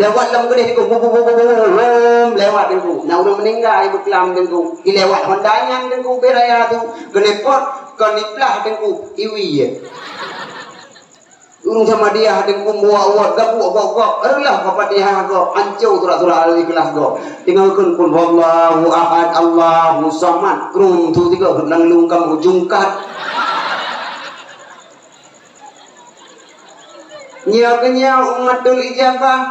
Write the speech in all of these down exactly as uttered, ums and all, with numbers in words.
Lewat lam keudeh Teungku, bu, bu, bu, bu, bu, bu, lewat Teungku. Na ureueng meuninggai beuklam Teungku. I lewat Honda nyan Teungku, beh raya tu. Keuneupot, kon iplah Teungku, iwi ye. Ureueng Samadiyah Teungku, buak-buak, gabuek gok-gok. Reulah Al-Fatihah gok, anco surat-surat Al-Ikhlas gok. Tinggalkan Qul huwallahu ahad, Allahu samad. Krum tu tiga, lang lungkam ujung kat. Nyoe keuh nyoe ummatul ijabah,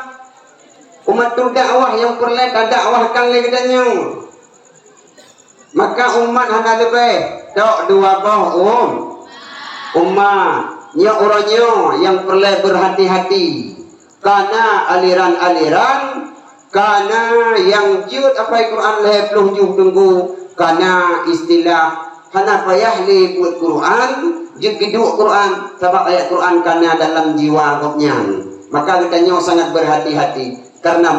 ummatul dakwah nyang peureulée tadakwahkan lé geutanyoe. Maka umat hana leubeh, tok dua boh um, umat. Nyoe uroe nyoe nyang peureulée beuhati-hati. Kana aliran-aliran Kana nyang jeuet apai Quran lhée ploh juh Teungku, kana istilah hana payah lé buet Quran, jeuet geuduek Quran, sabab ayat Quran kana dalam jiwa gobnyan. Maka geutanyoe sangat beuhati-hati, karena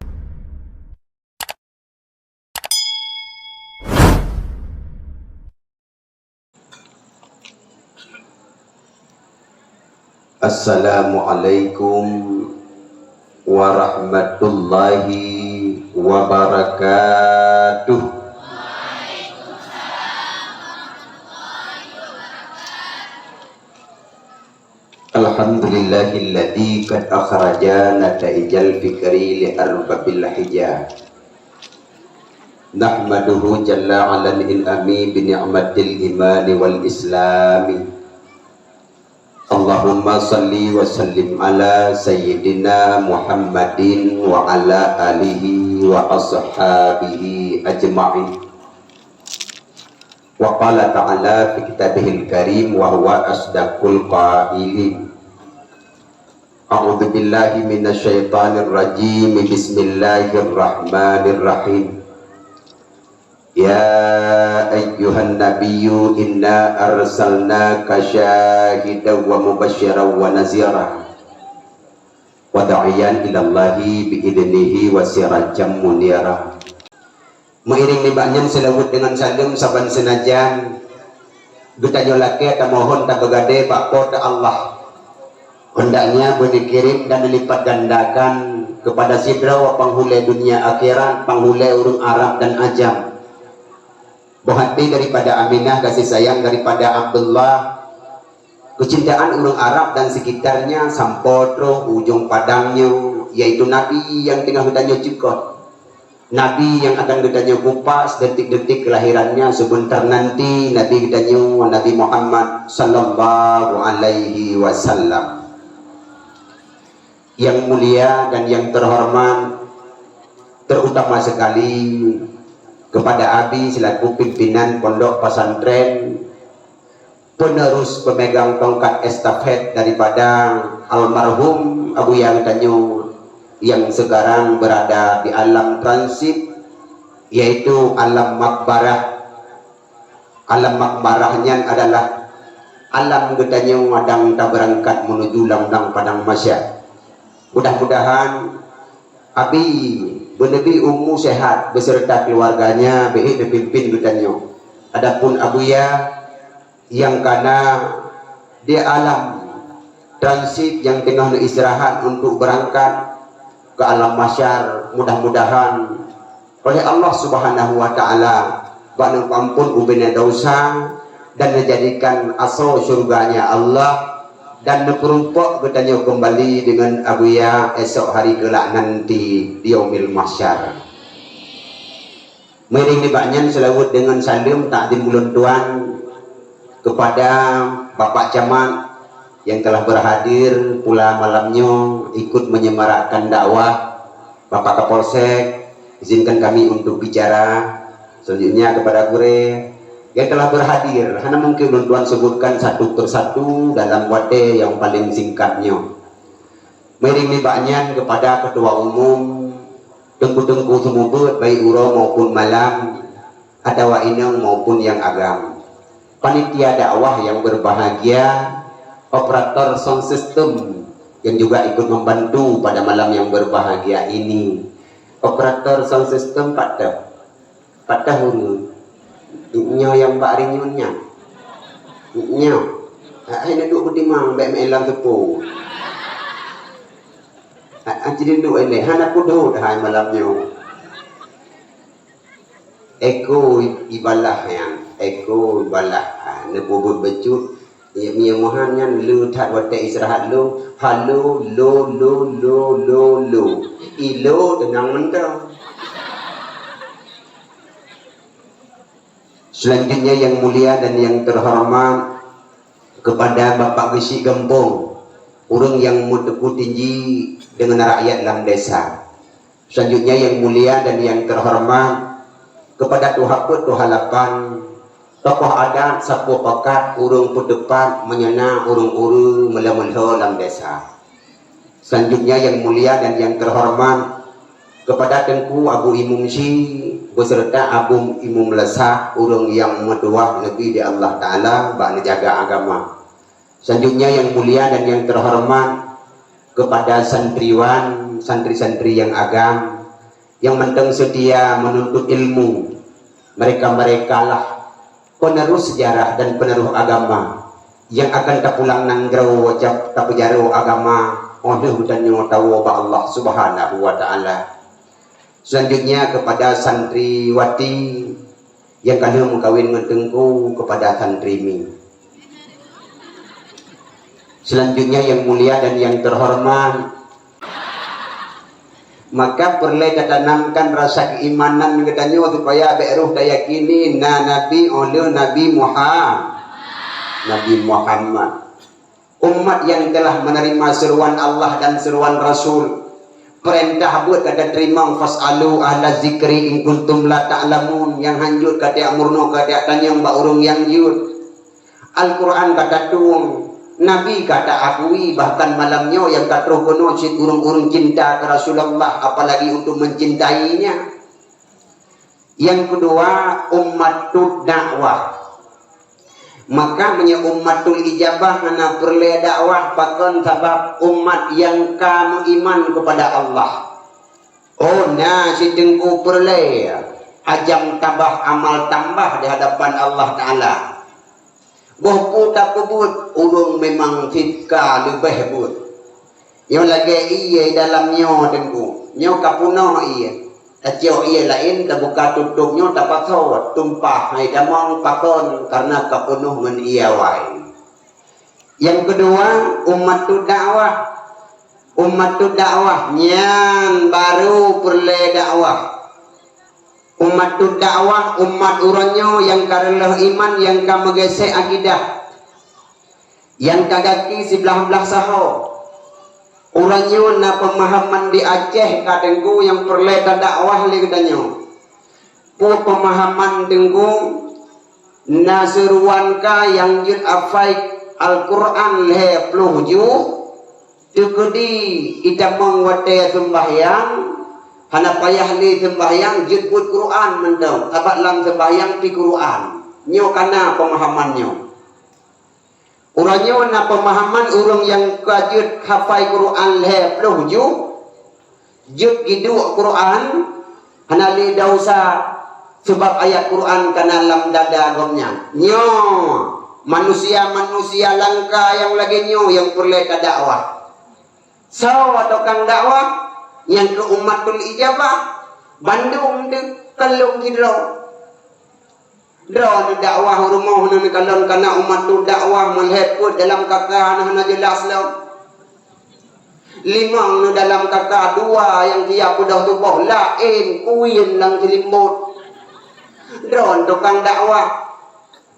Assalamualaikum warahmatullahi wabarakatuh. Alhamdulillahilladzi qad akhraja nataijal fikri li arbabil hija. Nahmaduhu jalla ala in'ami bi ni'matil imani wal islami. Allahumma salli wa sallim ala sayyidina Muhammadin wa ala alihi wa ashabihi ajma'in. Wa qala ta'ala fi kitabihil karim wa huwa asdaqul qailin. A'udzu billahi minasy syaithanir rajim. Bismillahirrahmanirrahim. Ya ayyuhan nabiyyu inna arsalnaka syahidan wa mubasysyiran wa nazira wa da'iyan ilallahi bi idnihi wa sirajan munira. Meuiréng nibak nyan seulaweuet deungon saleuem saban seunajan geutanyoe lakée tamohon tabeugadée bak Po teu Allah. Hendaknya beuneukirém dan neulipat gandakan keupada sidroe panghulée dunia akhirat, panghulée ureuëng Arab dan ajam. Boh até daripada Aminah, gaséh sayang daripada Abdullah, keucintaan ureuëng Arab dan sekitarnya sampoe troh ujong padang nyoe, yaitu Nabi nyang teungoh geutanyoe cukot. Nabi nyang akan geutanyoe kupas detik-detik kelahirannya sebentar nanti, Nabi geutanyoe Nabi Muhammad sallallahu alaihi wasallam. Yang mulia dan yang terhormat, terutama sekali kepada Abi selaku pimpinan pondok pesantren, penerus pemegang tongkat estafet daripada almarhum Abuya geutanyoe yang sekarang berada di alam transit, yaitu alam makbarah. Alam makbarah nyan adalah alam geutanyoe dang tabeurangkat menuju lam dang padang mahsyar. Mudah-mudahan Abi beuneubi umu sehat beserta keluarganya beuhek neupimpin geutanyoe. Adapun Abuya nyang kana di alam transit nyang teungoh neuistirahat untuk beurangkat keu alam mahsyar, mudah-mudahan oleh Allah Subhanahu wa Ta'ala bak neupeuampon ubena desya dan neujadikan asoe syurga-Nya Allah dan neupeurumpok geutanyoe keumbali deungon Abuya esok hari keulak nanti di Yaumil Mahsyar. Meuiréng nibak nyan seulaweuet deungon saleuem takzim ulôn tuan keupada Bapak Camat nyang telah beurhadir pula malam nyoe ikut menyemarakkan dakwah. Bapak Kapolsek, izinkan kami untuk bicara. Selanjutnya kepada gurée nyang telah beurhadir, hana mungken ulôn tuan sebutkan satu per satu dalam watée nyang paleng singkat nyoe. Meuiréng nibak nyan keupada Ketua Umum, teungku-teungku seumeubeuet baik uroe maupun malam, atawa inong maupun nyang agam. Panitia dakwah nyang beurbahagia, operator sound system nyang juga ikut membantu pada malam nyang beurbahagia ini. Operator sound system pat teuh? Pat teuh ureuëng? Nyoe nyang bak rinyueng nyan? Nyoe. Hai neuduek beutimang bék meuélam teupeu. Ha, ha, ci dinduk ilée, hana pudot hai malam nyoe. Eko ibalah nyan, eko ibalah. Ha, neupeubuet bacut, Mie Muhan nyan le that watée istirahat lo, halo, lo, lo, lo, lo, lo. Ilo teunang mantong. Selanjutnya yang mulia dan yang terhormat kepada Bapak Geuchik Gampông, ureuëng nyang meuteuku tinggi deungon rakyat lam desa. Selanjutnya yang mulia dan yang terhormat kepada tuha peuet, tuha lapan, tokoh adat, sapeue pakat, ureuëng peuteupat, meunyeuna ureuëng ureuëng meulhö-meulhö lam desa. Selanjutnya yang mulia dan yang terhormat kepada Teungku Abu Imum Syi beserta Abu Imum Leusah, ureuëng nyang meutuwah neubi di Allah Taala bak neujaga agama. Selanjutnya yang mulia dan yang terhormat kepada santriwan, santri-santri yang agam, yang mantong setia menuntut ilmu. Mereka-merekalah penerus sejarah dan penerus agama yang akan tapulang nanggroe, tapeujaro agama óh lheueh geutanyoe tawoe bak Allah Subhanahu wa Taala. Selanjutnya kepada santriwati yang ka lheueh meukawen ngon Teungku, kepada santri mi. Selanjutnya yang mulia dan yang terhormat, maka peureulée tatanamkan rasa keimanan geutanyoe supaya bék roh tayakini na nabi óh lheueh Nabi Muha-, Nabi Muhammad. Umat yang telah menerima seruan Allah dan seruan Rasul, peurintah buet ka tateurimong, "Fas'alu ahla zikri in kuntum la ta'lamun." Nyang hanjeuet ka tajak meurunoe, ka tajak tanyong bak ureuëng nyang jeuet. Al-Quran ka tatueng, Nabi ka ta-akui, bahkan malam nyoe nyang ka troh keunoe cit ureuëng-ureuëng cinta keu Rasulullah, apalagi untuk mencintainya. Yang kedua, ummatud dakwah. Maka meunyoe ummatul ijabah hana peureulée dakwah, pakon sabab umat nyang ka meuiman kepada Allah. Oh, na si Teungku peureulée ajam tabah amal tambah di hadapan Allah Taala. Boh peue tapeubuet, ulôn memang cit ka leubeh buet. Nyoe lagée ié dalam nyoe Teungku, nyoe ka peunoh ié. Tacok ié laén, tabuka tutôb nyoe tapasoe, tumpah hai tamong pakon, kareuna ka peunoh ngon ié awai. Nyang keudua, ummatud dakwah. Ummatud dakwah nyan barô peureulée dakwah. Ummatud dakwah, umat uroe nyoe nyang ka reuloh iman, nyang ka meugesek akidah, nyang ka gaki siblah-blah saho. Uroe nyoe na peumahaman di Aceh ka Teungku nyang peureulée tadakwah lé geutanyoe. Peue peumahaman Teungku? Na seuruan ka nyang jeuet hafai Al-Quran lhée ploh juh, teukeudi itamong watée seumbahyang, hana payah lé seumbahyang, jeuet buet Quran mantong, sabab lam seumbahyang pih Quran. Nyoe ka na peumahaman nyoe. Uroe nyoe na peumahaman ureuëng nyang ka jeuet hafai Quran lhée ploh juh, jeuet jiduek Quran, hana lé desya, sabab ayat Quran ka na lam dada gobnyan. Nyoe manusia-manusia langka nyang lagée nyoe nyang peureulée tadakwah. Soe tukang dakwah? Nyang keu ummatul ijabah, bandum deuh kalon sidroe. Droeneuh dakwah u rumoh, neukalon kana ummatud dakwah, meulhée peuet dalam kaka na hana jeulaih lom. Limong neuh dalam kaka, dua nyang siap beudôh tuboh, laén kuwien lam seulimbot. Droeneuh tukang dakwah,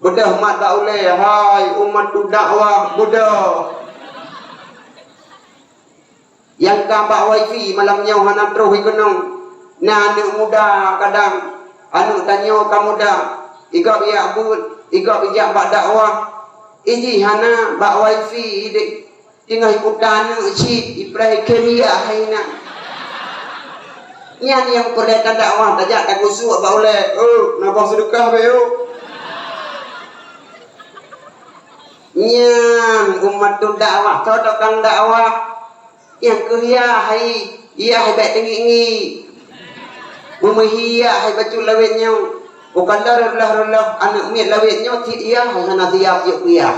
beudôh mat bak ulée, "Hai ummatud dakwah, beudôh!" Nyang ka bak wifi malam nyoe hana troh ikeunong. Na aneuëk muda kadang, aneuëk tanyoe ka muda, igob ijak buet, igob ijak bak dakwah, ijih hana bak wifi ideh. Teungoh iputa aneuëk cit, ipreh ikhém yah hai na. Nyan nyang peureulée tadakwah, tajak tagusuek bak ulée, "Oh, na boh seudeukah beh, oh." Nyan ummatud dakwah, soe tukang dakwah. Nyang keu yah hai, yah hai bék teungiek-ngiek. Meumeuhi yah hai bacut lawét nyoe. Bukan lé reuloh-reuloh aneuëk miet lawét nyoe cit yah hai hana siab jeuet keu yah.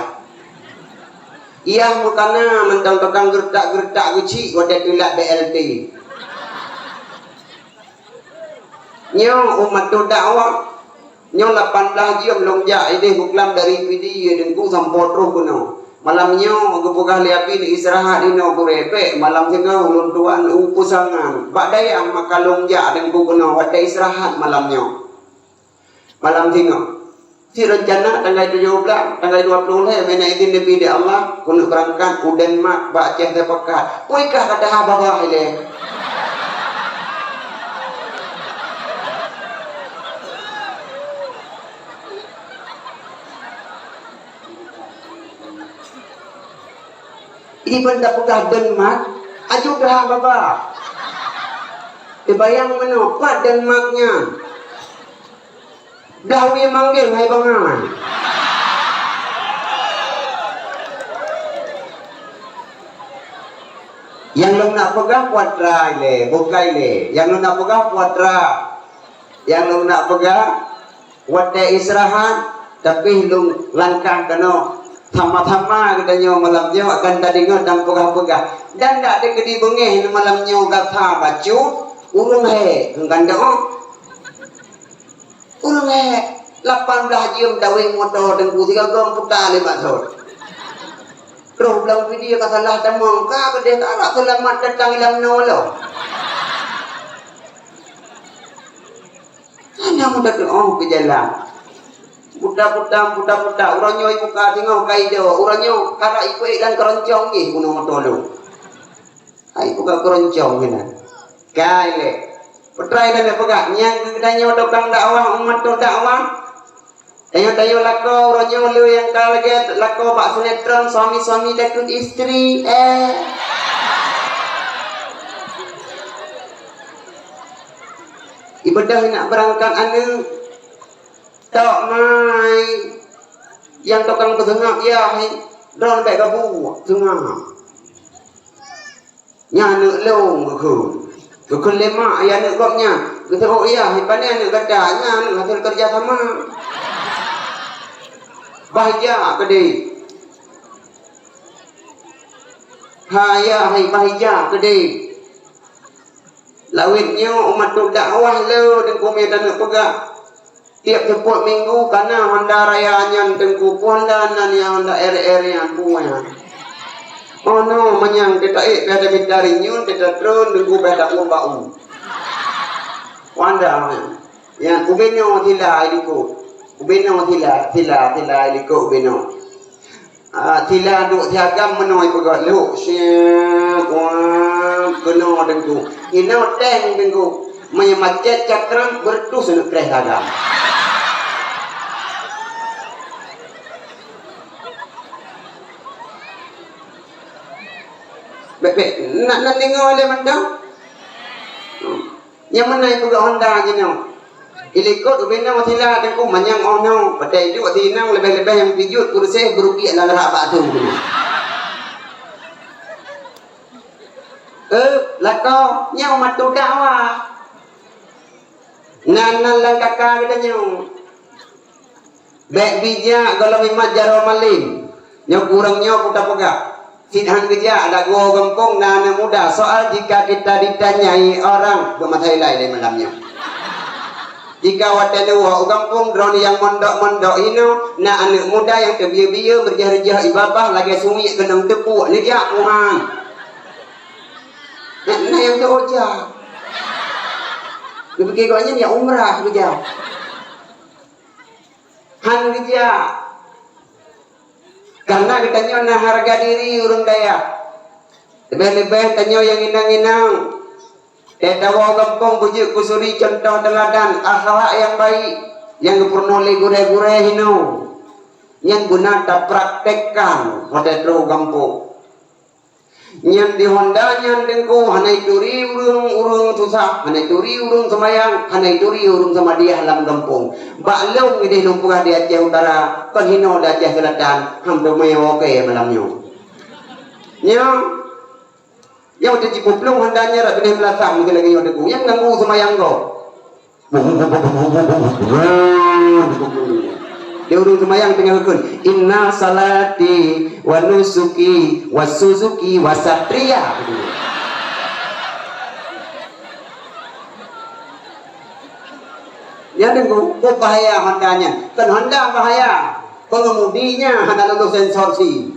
Yah meukana mantong tukang geuretak-geuretak geuchik watée teulat B L T. Nyoe umat tu dakwah. Nyoe lapan blaih jeuem lôn jak ideh buklam dari Pidie Teungku sampoe troh keunoe. Malam nyoe geupeugah lé Abi neuistirahat inoe gurée, bék malam singoh ulôn tuan u Peusangan. Bak dayah maka lôn jak Teungku keunoe watée istirahat malam nyoe. Malam singoh. Cit reuncana tanggai tujoh blaih, tanggai dua ploh lhée, meunan idin neubi lé Allah, keuneuk beurangkat u Denmark bak Aceh Teupekat. Peue kah ka taha babah ilée. Iban tapeugah Denmark, aju taha babah. Teubayang meunoe, pat Denmark nyan? Blaih wie manggeng hai bangai. Nyang lôn nak peugah putra ilée, bukai lé. Nyang lôn nak peugah putra. Nyang lôn nak peugah, watée istirahat, tapi lôn langkah keunoe. Sama-sama geutanyoe malam nyoe akan tadeungoe dan peugah-peugah. Dan dak teukeudi beungéh malam nyoe gata bacut, ureuëng hék, keu gandong. Ureuëng hék, lapan blaih jeuem daweng moto Teungku, sigoe gom puta lé maksud. Roh blang Pidie ka salah tamong, ka keudeh ka arap seulamat datang lam noe lom. Hana meutateuoh keu jalan. Puta-puta, puta-puta, uroe nyoe ibuka singoh ka ijo, uroe nyoe karap ipeuék lam keuroncong jih bunoe moto lôn. Hai buka keuroncong keunan. Kai lé. Peutrai dan peugah, nyang geutanyoe tukang dakwah, umat tu dakwah. Tanyoe-tanyoe lakoe, uroe nyoe le nyang ka lagée lakoe bak sinetron, suami-suami takut istri, eh. Ibadah nak beurangkat aneuëk, tok mai nyang tukang peuseungab yah, droe bék gabuek seungab. Nyan aneuëk lôn geukheun. Geukheun lé mak, ya aneuëk gobnyan. Geuteuôk yah, pane aneuëk gata, nyan aneuëk hasil kerja sama. Bah ija keudeh. Ha ya, hai bah ija keudeh. Lawét nyoe umat tu dakwah le Teungku meutaneuëk peugah. Tieb seupôt minggu kana honda raya nyan Teungku, peue honda nan nyang honda R R nyan peue nyan. Oh no, manyang teuta ék pada mita rinyun, teuta tron Teungku pada umbak u. Honda nyan. Nyan ubenoe sila ilikot. Ubenoe sila, sila, sila ilikot ubenoe. Ah, sila duek siagam meunoe peugah lhok, syek, wah, keunoe Teungku. Inoe teng Teungku. Meunyoe macet cakram, beureutus aneuk kreh siagam. Bék-bék, nak, nak deungoe lé mantong? Hmm. Nyang meunan peugah honda jinoe. Ilikot ubenoe sila Teungku manyang oh noe, padahai duek sinang leubeh-leubeh nyang pijuet kureuséh beurukiek lam rhak bak tu. Eh, lakoe, nyoe matu dakwah. Nan, nan lam kaka geutanyoe. Bék bijak gohlom imat jaroe malem. Nyoe kureueng nyoe kuta peugah. Sit han geujak lagoe gampông na aneuk muda. Soal jika kita ditanyai orang, beumasa ilai lé malam nyoe. Jika watée neuwoe u gampông droeneuh nyang mondok-mondok hinoe, na aneuk muda nyang teubiyeu-biyeu, meureujoh-reujoh ié babah lagée sumiek keunong teupuk, neujak muhan. Na, na nyang teuoja. Neupike gobnyan ya umrah geujak. Han geujak. Karena geutanyoe na harga diri ureuëng dayah. Leubeh-leubeh tanyoe nyang inong-inong. Teuh tawoe gampông beujeuet kusuri cuntoh teuladan akhlak nyang baik nyang geupeurunoe lé gurée-gurée hinoe. Nyang beuna tapraktekkan watée troh gampông. Nyan di honda nyan Teungku hana ituri ureuëng-ureuëng susah, hana ituri ureuëng seumayang, hana ituri ureuëng samadiyah lam gampông. Bak lôn ideh lôn peugah di Aceh Utara, kon hinoe di Aceh Selatan, ham teumé oke malam nyoe. Nyoe, nyoe teuh jipeuplueng honda nyan rab binéh meulasam meukeulagée nyoe Teungku, nyang ganggu seumayang gob. Di ureuëng seumayang teungoh geukheun, "Inna salati wa nusuki wa Suzuki wa Satria." Nyan deungoe, oh, bahaya Honda nyan. Kon Honda bahaya, pengemudinya hana lulus sensor sim.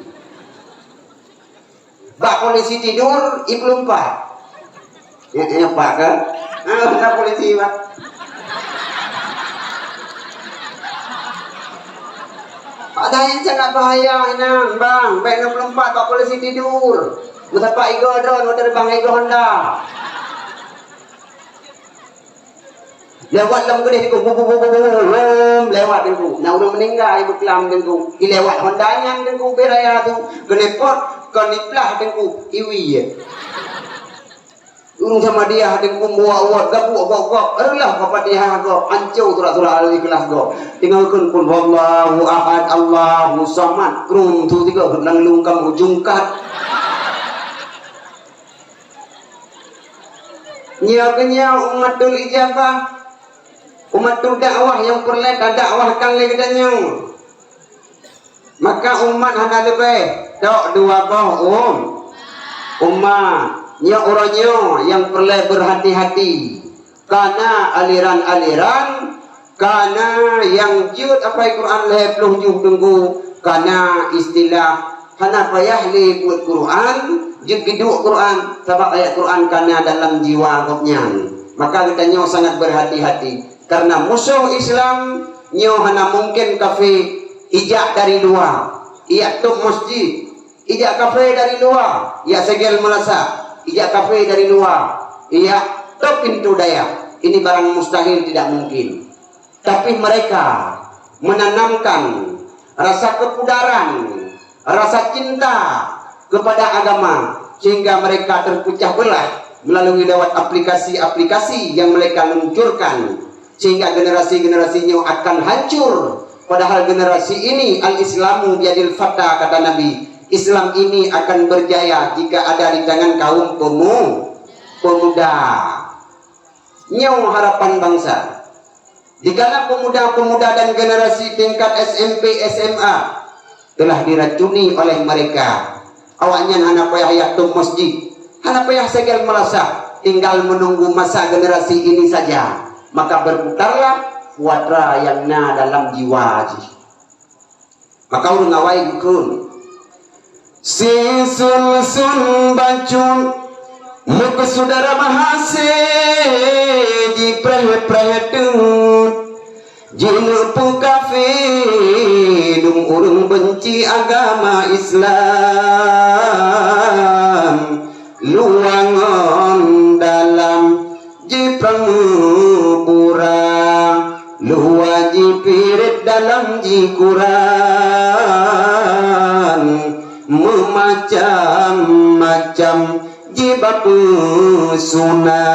Bak polisi tidur, i peulumpat. Ya, ya, Pak, kan? Ah, ada polisi, Pak. Padahai sangat bahaya inan, Bang. Bèk neupeulumpat bak polisi tidur. Meusapat igoe drone, meuteubang igoe Honda. Lewat lam keudeh Teungku, bu, bu, bu, bu, bu, bu, lewat Teungku. Na ureuëng meuninggai buklam Teungku. I lewat Honda nyan Teungku, ubé raya tu. Keuneupot, kon iplah Teungku, iwi ye. Ureuëng Samadiyah Teungku, muwat-wat, gabuk gop-gop, reulah Al-Fatihah gop, ancô surat-surat Al-Ikhlas gop. Tinggai kheun Qul huwallahu ahad, Allahu samad, krum tu tiga, lam lungkam ujung kat. Nyoe keuh nyoe ummatul ijabah, ummatul dakwah nyang peureulèe tadakwahkan lé geutanyoe. Maka umat hana leubeh, tok dua boh um-, umat. Nyoe uroe nyoe nyang peureulèe beuhati-hati. Kana aliran-aliran Kana nyang jeuet apai Quran lhèe ploh juh Teungku, kana istilah hana payah lé buet Quran, jeuet geuduek Quran, sabab ayat Quran kana dalam jiwa gobnyan. Maka geutanyoe sangat berhati-hati, karena musoh Islam nyoe hana mungken kafé ijak dari luwa, ijak tôp masjid. Ijak kafé dari luwa, ijak segel meulasak. Ijak kafé dari luwa, ijak tôp pintoe dayah. Ini barang mustahil, tidak mungkin. Tapi mereka menanamkan rasa kepudaran, rasa cinta kepada agama, sehingga mereka terpecah belah melalui lewat aplikasi-aplikasi yang mereka luncurkan. Sehingga generasi-generasi nyoe akan hancur. Padahal generasi ini, "Al-Islamu biyadil fata," kata Nabi, "Islam ini akan berjaya jika ada di tangan kaum pemu-, pemuda." Nyoe harapan bangsa. Dikala pemuda-pemuda dan generasi tingkat S M P, S M A telah diracuni oleh mereka. Awaknyan hana payah jak tom masjid, hana payah segel meulasak, tinggal menunggu masa generasi ini saja, maka berputarlah putra nyang na dalam jiwa jih. Maka ureuëng awai geukheun, "Sisun-sun bacut, meukeusudara mahasé jipreh-preh teut." Jineuk peukafé dum ureuëng beunci agama Islam, luwa ngon dalam jiprang meubura, luwa jipirit dalam jikuran, meumacam-macam jiba peusuna.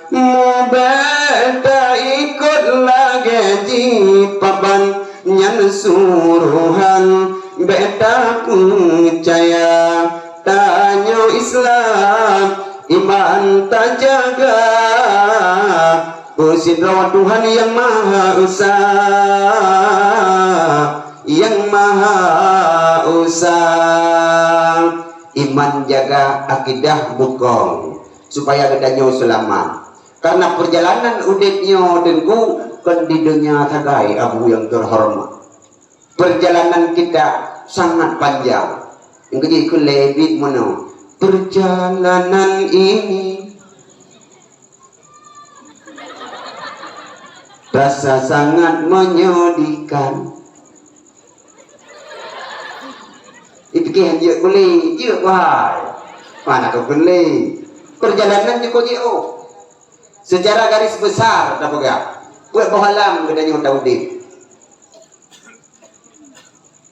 Mubèk taikot lagèe jipaban nyan suruhan, bèk tapeucaya. Tanyoe Islam, iman tajaga, peusidroe Tuhan Nyang Maha Esa, Nyang Maha Esa. Iman jaga, akidah bukong, supaya geutanyoe seulamat. Karena perjalanan udép nyoe Teungku kon di donya sagai, Abu nyang teuhoreumat. Perjalanan kita sangat panjang. Nyang keujeuet keu lé bit meunoe, perjalanan ini terasa sangat menyedihkan. Ipike han jeuet kulé, jeuet keuhai. Mana keu kulé? Perjalanan jeuet keu jiôh. Secara garis besar tapeugah, peuet boh alam geutanyoe taudép.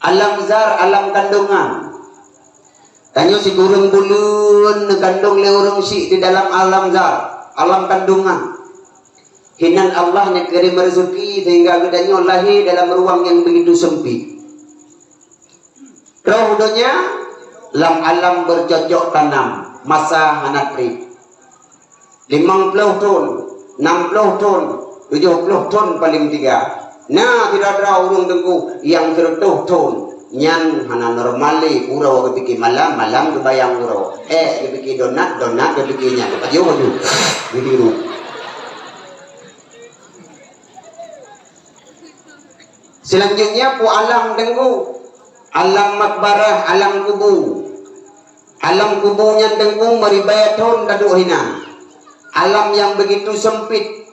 Alam zar, alam kandungan. Tanyoe sikureueng buleuen neukandong lé ureuëng syiek di dalam alam zar, alam kandungan. Hinan Allah neukirém rezeki sehingga geutanyoe lahé dalam ruang nyang begitu sempit. Troh donya, lam alam bercocok tanam, masa hana trép. Limong ploh thon, nam ploh thon, tujoh ploh thon paleng tiga. Na sidroe-droe ureuëng teungku nyang sireutoh thon, nyan hana normal lé, uroe geupike malam, malam geubayang uroe. Ék geupike donat, donat geupike nyan. Pajoh baju. Jadi ureuëng. Selanjutnya, pu alam teungku. Alam makbarah, alam kubu. Alam kubu nyan teungku meuribèe thon taduek hinan. Alam nyang begitu sempit.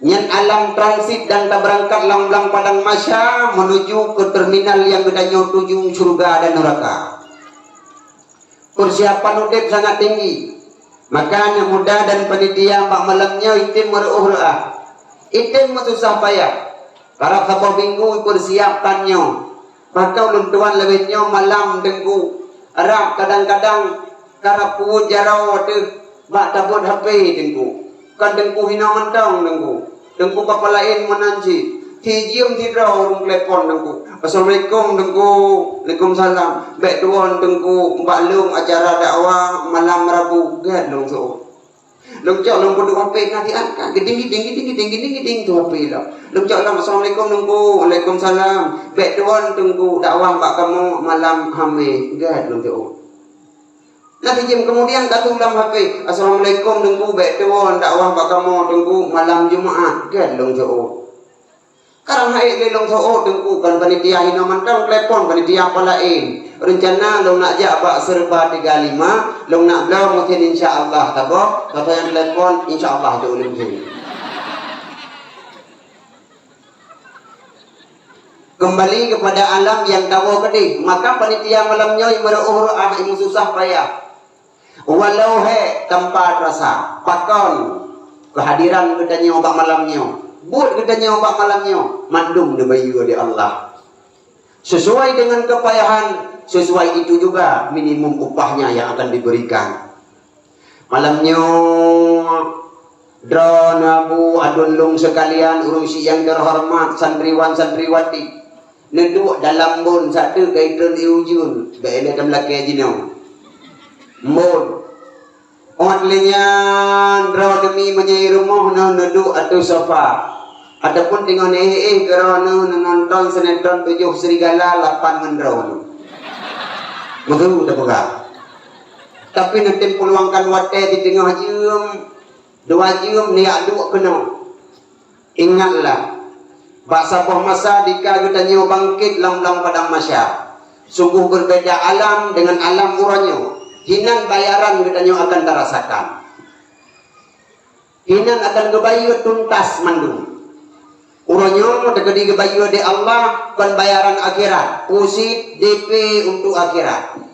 Nyan alam transit dan tabeurangkat lam, lam padang mahsyar menuju ke terminal nyang geutanyoe tuju, syeuruga dan neuraka. Persiapan udép sangat tinggi. Maka aneuk muda dan panitia bak malam nyoe item meureuôh reuah, item meususah payah. Karab saboh minggu ipersiapkan nyoe. Maka ulôn tuan leubeh nyoe malam teungku, rab kadang-kadang karab peuet jaroe ateueh bak tabeuet H P teungku. Kan teungku hinoe mantong teungku. Teungku kapala laén meunan cit. Sijeuem sidroe ureuëng telepon teungku. "Assalamualaikum teungku." "Waalaikumsalam." "Bék tuwon teungku, bak lôn acara dakwah malam Rabu." Gét lôn seuôt. Lôn cok lôn peuduek H P na siat ka. Giding, giding, giding, giding, giding, giding tu H P lom. Lôn cok lom, "Assalamualaikum teungku." "Waalaikumsalam." "Bék tuwon teungku, dakwah bak kamoe malam Hamé." Gét lôn seuôt. Nah, sijeuem kemudian ka tulam H P, "Assalamualaikum teungku, bék tuwon dakwah bak kamoe teungku malam Jumaat." Gét lôn seuôt. Karang hai lé lôn seuôt teungku, kan panitia hinoe mantong telepon, panitia apa laén. Reuncana lôn nak jak bak Serba tiga lima, lôn nak bloe mesin insya Allah saboh, soe nyang telepon insya Allah jok ulôn sini. Kembali kepada alam nyang tawoe keudeh, maka panitia malam nyoe meureuôh reuah, meususah payah. Walau hék tanpa terasa, pakon kehadiran geutanyoe bak malam nyoe, buet geutanyoe bak malam nyoe, mandum neubayeue lé Allah. Sesuai dengan kepayahan, sesuai itu juga minimum upahnya yang akan diberikan. Malam nyoe, droeneuh bu aduen lôn sekalian, ureuëng syiek nyang terhormat, santriwan santriwati, neuduek dalam bon sateue ka itreun ié ujeuen, bék lé tameulakée jinoe. Bon. Óh lheueh nyan, droe demi meunyoe rumoh nyoe neuduek ateueh sofa, ataupun teungoh neuéh-éh keudroe nyoe neunonton sinetron Tujoh Serigala lapan ngon droe nyoe. Meusu tapeugah. Tapi neutem peuluangkan watée di teungoh jeuem, dua jeuem neujak duek keunoe. Ingatlah, bak saboh masa dika geutanyoe bangkét lam, lam padang mahsyar. Sungguh berbeda alam dengan alam uroe nyoe. Hinan bayaran geutanyoe akan tarasakan. Hinan akan geubayeue tuntas mandum. Uroe nyoe teukeudi geubayeue di Allah kon bayaran akhirat, pusit D P untuk akhirat.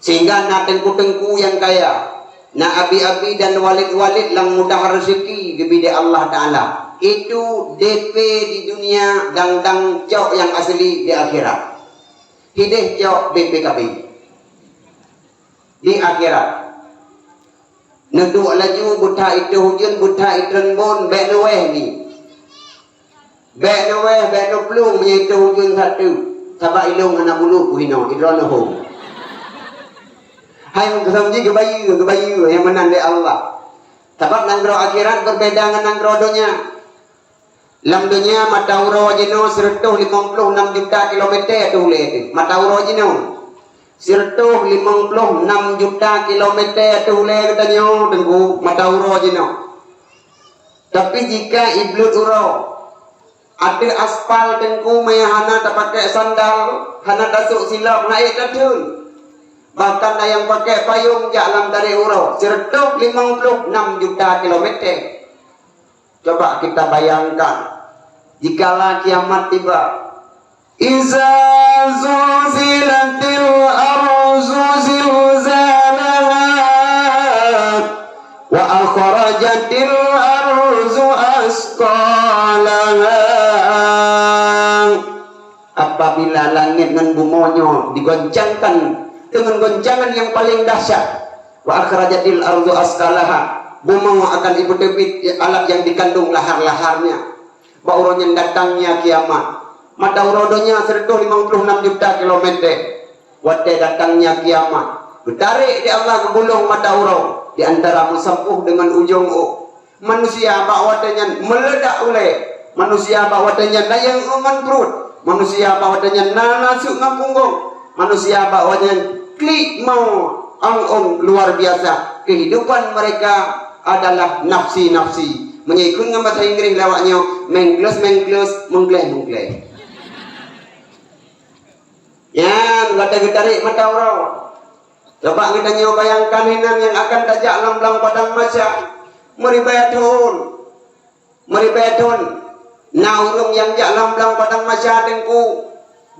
Sehingga na teungku-teungku nyang kaya, na abi-abi dan walid-walid nyang mudah rezeki geubri di Allah Taala. Itu D P di dunia, dang-dang cok nyang asli di akhirat. Hideh cok B P K B. Di akhirat. Neuduek laju, beutha iteuh ujeuen, beutha itreun bon, bék neuwéh ni. Bék neuwéh, bék neuplueng meunyoe iteuh ujeuen sateue, sabab ilôn hana bulu kuhinoe, idroe neuhom. Hai meukeusam jih geubayeue, geubayeue nyang meunan lé Allah. Sabab nanggroe akhirat beubeda ngon nanggroe donya. Lam donya mata uroe jinoe sireutoh limong ploh nam juta kilometer ateueh ulée teuh. Mata uroe jinoe sireutoh limong ploh nam juta kilometer ateueh ulée geutanyoe teungku, mata uroe jinoe. Tapi jika iblot uroe, ateueh aspal teungku meunyoe hana tapakai sandal, hana tasôk silop, na ék tatheun. Bahkan na nyang pakai payong jak lam tarek uroe, sireutoh limong ploh nam juta kilometer. Coba kita bayangkan, jikalau kiamat tiba. Iza zulzilatil ardu zilzalaha wa akhrajatil ardu asqalaha. Apabila langét ngon bumoe nyoe digoncangkan deungon goncangan nyang paleng dahsyat, wa akhrajatil ardu asqalaha, bumoe akan ipeuteubiet alat nyang dikandong lahar-laharnya. Bak uroe nyan datangnya kiamat. Mata uroe donya sireutoh limong ploh nam juta kilometer. Watée datangnya kiamat, geutarek di Allah geugulong mata uroe di antara meusampôh deungon ujong ôk. Manusia bak watée nyan meuleudak ulée, Manusia bak watée nyan dayeueng ngon pruet. Manusia bak watée nyan na naseuek ngon punggong. Manusia bak watée nyan klik mau ong-ong luar biasa. Kehidupan mereka adalah nafsi-nafsi. Meunyoe ikheun ngon bahasa Inggréh lawak nyoe, mengkles-mengkles, mengkleh-mengkleh. Nyan, gata geutarek mata uroe. Coba geutanyoe bayangkan hinan nyang akan tajak lam blang padang mahsyar. Meuribèe thon. Meuribèe thon. Na ureuëng nyang jak lam blang padang mahsyar teungku.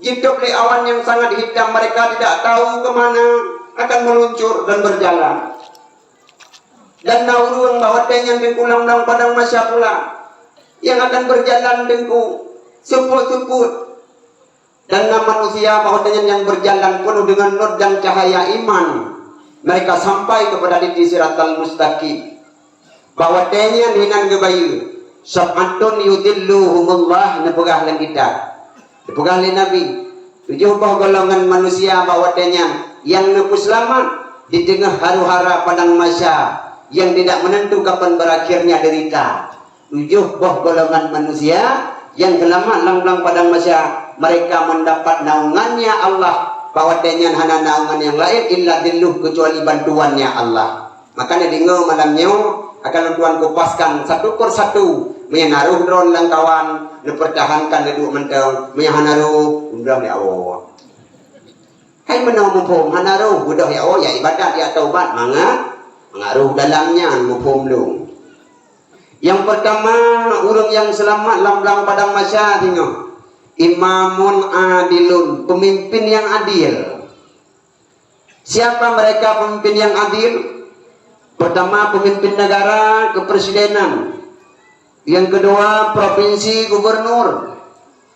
Jitôb lé awan nyang sangat hitam, mereka tidak tahu ke mana akan meluncur dan berjalan. Dan na ureuëng bak watée nyan teungku lam blang padang mahsyar pula. Nyang akan berjalan teungku. Seupôt-seupôt. Dan na manusia bak watée nyan nyang berjalan penuh dengan nur dan cahaya iman. Mereka sampai kepada di Siratal Mustaqim. Bak watée nyan hinan geubayeue, "Sab'atun yudhilluhumullah," neupeugah lam kitab. Neupeugah lé Nabi, tujoh boh golongan manusia bak watée nyan nyang neupeuseulamat di teungoh haru-hara padang mahsyar nyang tidak menentu kapan berakhirnya derita. Tujoh boh golongan manusia nyang seulamat lam blang padang mahsyar, mereka mendapat naungannya Allah, bak watée nyan hana naungan nyang laén illa dhilluh, kecuali bantuannya Allah. Makanya deungoe malam nyoe akan lôn tuan kupaskan satu per satu. Meunyoe na roh droeneuh lam kawan, neupeurtahankan neuduek mantong. Meunyoe hana roh, beudôh ya Allah. Hai meunoe muphom hana roh, beudôh ya Allah, ya ibadat, ya taubat, mangat, mangat roh dalam nyan muphom lôn. Nyang peurtama, ureuëng nyang seulamat lam blang padang mahsyar singoh, imamun adilun, peumimpin nyang adil. Siapa mereka pemimpin yang adil? Pertama, pemimpin negara kepresidenan. Yang kedua, provinsi gubernur.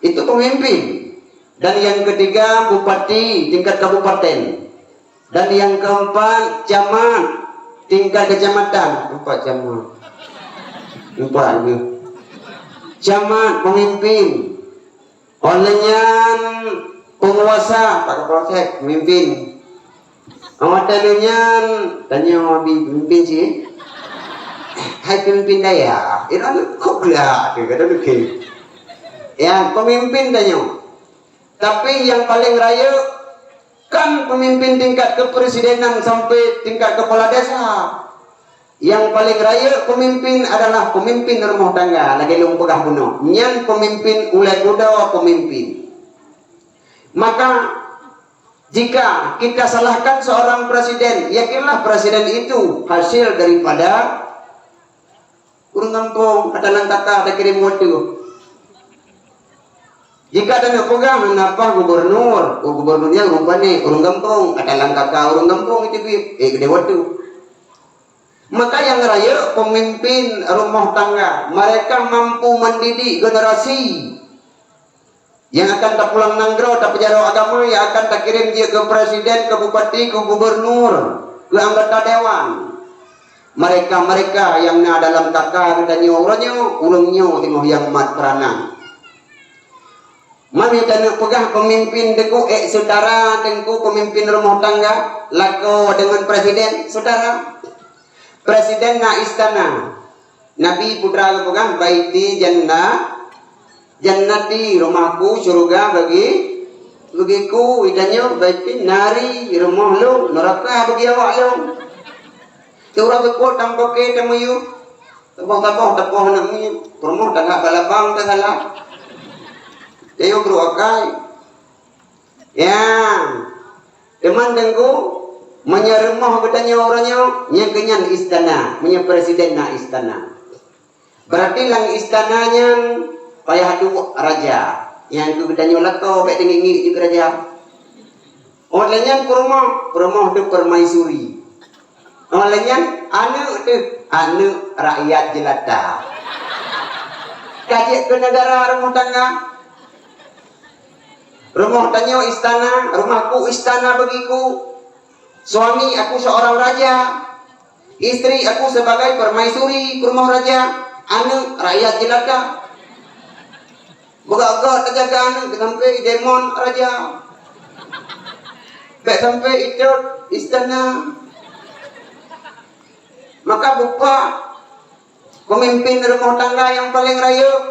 Itu pemimpin. Dan yang ketiga, bupati tingkat kabupaten. Dan yang keempat, camat tingkat kecamatan. Empat camat. Empat ni. Camat, pemimpin. Óh lheueh nyan peunguasa, Pak Kapolsek, pemimpin. Óh watée lheueh nyan tanyoe bi pemimpin cit. Hai pemimpin dayah, ira kok geulak tu kata lukée. Ya, pemimpin tanyoe. Tapi nyang paleng rayeuk kan pemimpin tingkat kepresidenan sampai tingkat kepala desa. Nyang paleng rayeuk pemimpin adalah pemimpin rumah tangga, lagée lôn peugah bunoe. Nyan pemimpin ulée kuda pemimpin. Maka, jika kita salahkan seorang presiden, yakinlah presiden itu hasil daripada ureuëng gampông, ata lam K K takirém watée. Jika tanyoe peugah, "Napa gubernur?" Oh, gubernur nyan ureuëng pané, ureuëng gampông, ata lam K K ureuëng gampông itu bi, eh, keudeh watée. Maka nyang rayeuk pemimpin rumah tangga, mereka mampu mendidik generasi yang akan tapulang nanggroe, tapeujaroe agama, yang akan takirém jeuet keu presiden, keu bupati, keu gubernur, keu anggota dewan. Mereka-mereka yang na dalam K K geutanyoe uroe nyoe, ureuëng nyoe teungoh nyang mat peuranan. Mami taneuk peugah pemimpin teungku, eh, saudara teungku, pemimpin rumah tangga, lakoe dengan presiden, saudara. Presiden na istana. Nabi putra geupeugah, "Baiti jannah, jannati, rumahku syurga bagi, bagiku." Itanyoe, "Baiti nari, rumoh lôn, neuraka bagi awak lôn." Teurang seupôt tampôke tamiyueb. Taboh-taboh tapoh aneuk miet, peurumoh tagak balabang tasalah. Tanyoe brôk akai. Ya. Teuma teungku, meunyoe rumoh geutanyoe uroe nyoe, nyan keuh nyan istana, meunyoe presiden na istana. Berarti lam istana nyan payah duek raja. Nyang keu geutanyoe lakoe bék teungiek-ngiek jeuet keu raja. Óh lheueh nyan peurumoh, peurumoh teuh permaisuri. Óh lheueh nyan aneuk teuh, aneuk rakyat jelata. Ka jeuet keu negara rumoh tangga. Rumoh tanyoe istana, rumahku istana bagiku. Suami aku seorang raja. Isteri aku sebagai permaisuri keu rumoh raja. Aneuk rakyat jelata. Beugöt-göt tajaga aneuk sampai idéh mon raja. Bék sampai itot istana. Maka bupa pemimpin rumoh tangga nyang paleng rayeuk,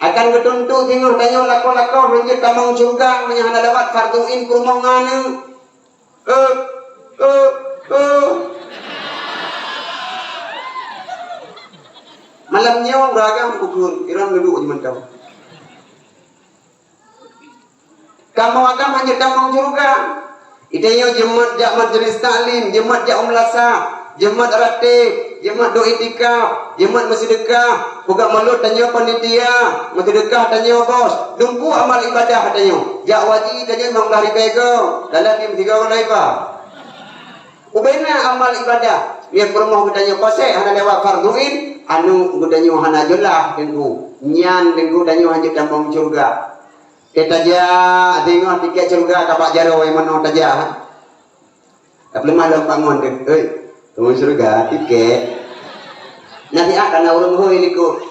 Akan geutuntot singoh tanyoe lakoe-lakoe hanjeuet tamong syeuruga meunyoe hana lewat fardhu ain peurumoh ngon aneuk. Eh, eh, eh. Malam nyoe ureueng agam bukon, iron duduk di mantong. Kamoe agam hanjeuet tamong syeuruga. Geutanyoe jeuet jak majlis taklim, jeuet jak umrah sah, jeuet ratib, jeuet do iktikaf, jeuet meuseudeukah, peugah mulod tanyoe panitia, meuseudeukah tanyoe bos, dumpeue amal ibadah tanyoe. Jak haji tanyoe limong blaih ribèe goe, dalam di meusigoe laibah. Ubena amal ibadah, nyang peurumoh geutanyoe pasé hana lewat fardhu ain, aneuk geutanyoe hana jeulaih teungku. Nyan teungku tanyoe hanjeuet tamong syeuruga. Teutajak, singoh tiket syeuruga ka bak jaroe meunoe tajak. Tapeuleumah lom bangon deh. Hei, tamong syeuruga, tiket. Nasihat kana ureueng hôi likot.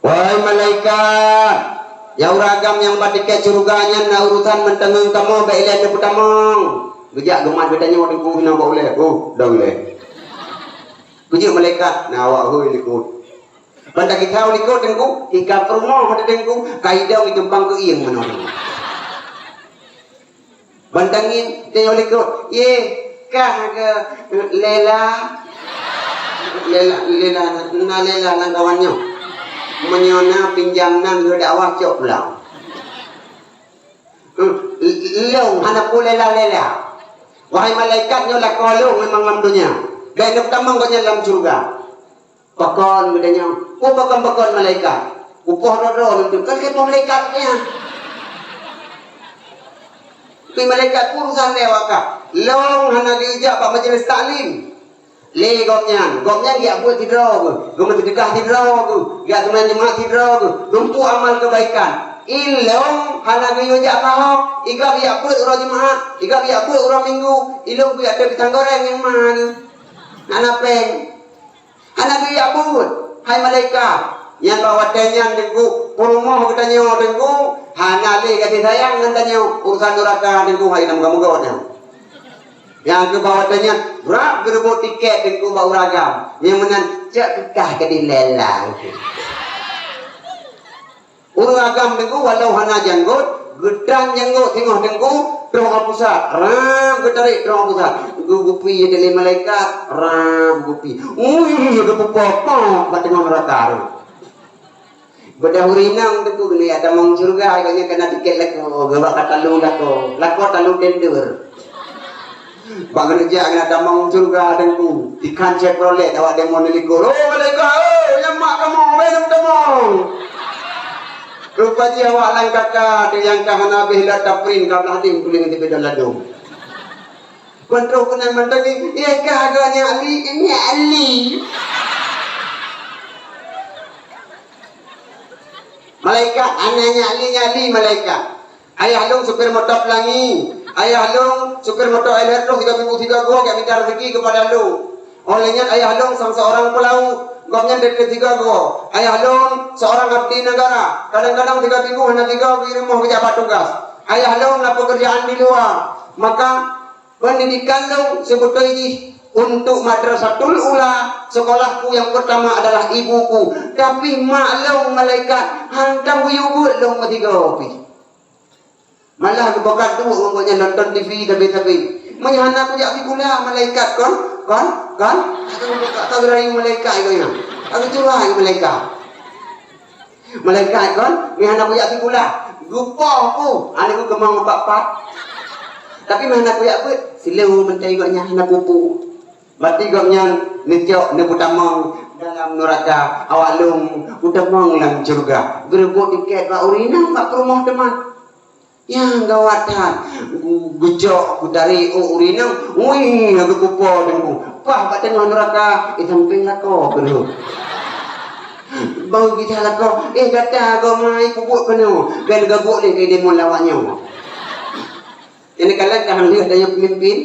Wahai malaikat, nyang ureueng agam nyang ba tiket syeuruga nyan na urusan meuteungeut kamoe bèk ilèe neupeutamong. Geujak geumat geutanyoe teungku hinoe bak ulèe. Oh, dong lé. Geujak malaikat, na awak hôi likot. Ban tagitha u likot teungku, ika peurumoh teungku, ka idong itumpang keu ieng meunoe. Ban tangieng, teuh likot, yeh, kah ke Lela? Lela, Lela, na Lela lam kawan nyoe. Meunyoe na pinjam nan, lheueh dakwah cok pulang. Hmm, l-, lôn hana peue Lela-Lela. Wahai malaikat, nyoe lakoe lôn memang lam donya. Bèk neupeutamong gobnyan lam syeuruga. Pakon geutanyoe? Peue pakon-pakon malaikat? Kupoh droe-droe nyan, kan keuh malaikat nyan. Tapi malaikat urusan lé awak kah. Lôn hana geujak bak majlis taklim. Lé gobnyan, gobnyan geujak beuet sidroe geuh, geumeuseudeukah sidroe geuh, geujak seumayang Jumat sidroe geuh, dumpeue amal keubaikan. Ilôn hana geuyue jak saho, i gob geujak beuet uroe Jumat, i gob geujak beuet uroe Minggu, ilôn geujak deuek pisang goreng ngon ma geuh. Hana péng. Hana geujak beuet, hai malaikat. Nyan bak watèe nyan teungku, peurumoh geutanyoe teungku, hana lé gaséh sayang ngon tanyoe. Urusan nuraka teungku, hai na meuga-meuga nyan. Nyang keu bak watèe nyan, brat geureubot tiket teungku bak ureueng agam. Nyang meunan, cok keu kah keudilèe. Ureueng agam teungku walau hana janggot, geutran janggot singoh teungku, troh u pusat, rab geutarek troh u pusat. Geugupi lé malaikat, rab geugupi. Ui, geupupoh-poh bak teungoh neuraka tu. Beudah ureueng inong teungku keuneuk tamong syeuruga, agaknya kana tiket lakoe, geuba ka talu lakoe. Lakoe talu tender. Bak keuneuk jak keuneuk tamong syeuruga teungku. Ikan Chevrolet awak deungon di likot. Oh, malaikat, oh, nyang mak kamoe, weh, nyang tamong. Rupa jih awak lam kaka, tu nyang ka hana habéh lat taprin, ka blah ding tuléng di bidang ladôm. Ban troh keunan mantong, "Eh, ka agak nyak li, nyak li." Malaikat, hana nyak li, nyak li, malaikat. Ayah lôn supir moto Pelangi. Ayah lôn supir moto L R terus tiga minggu tiga gua gak minta rezeki kepada lôn. Oleh nyan ayah lôn sang seorang pelaut. Gobnyan dari tiga gua. Ayah lôn seorang abdi negara. Kadang-kadang tiga minggu hanya tiga di rumah pejabat tugas. Ayah lôn na pekerjaan di luar. Maka pendidikan lôn sebetulnya jih untuk madrasatul ula, sekolahku yang pertama adalah ibuku. Tapi mak lôn malaikat hantam geuyue buet lôn meusigoe pih. Malah geupeugah duek ngon gobnyan nonton T V sabe-sabe. Meunyoe hana kujak sikula malaikat kon, kon, kon. Atau buka kau rayu malaikat itu ya. Aku curah malaikat. Malaikat kon, meunyoe hana kujak sikula. Gupoh ku, aneuk ku keumong empat-empat. Tapi meunyoe hana kujak beuet, sileue meuntèe gobnyan hana pupu. Bati gobnyan neucok neupeutamong dalam nuraka, awak lôn peutamong lam syeuruga. Geureubot tiket bak ureueng inong bak peurumoh teuma. Nyang gawat that, gu-, geucok, geutarek ôk ureueng inong, wih, geupupo teungku. Pah bak teungoh nuraka, eh, sampéng lakoe keunoe. Bau gisa lakoe, eh, gata gomai peubuet keunoe. Bèk gabuk lé keu deungon lawak nyoe. Ini kalian ka han lheueh tanyoe peumimpin.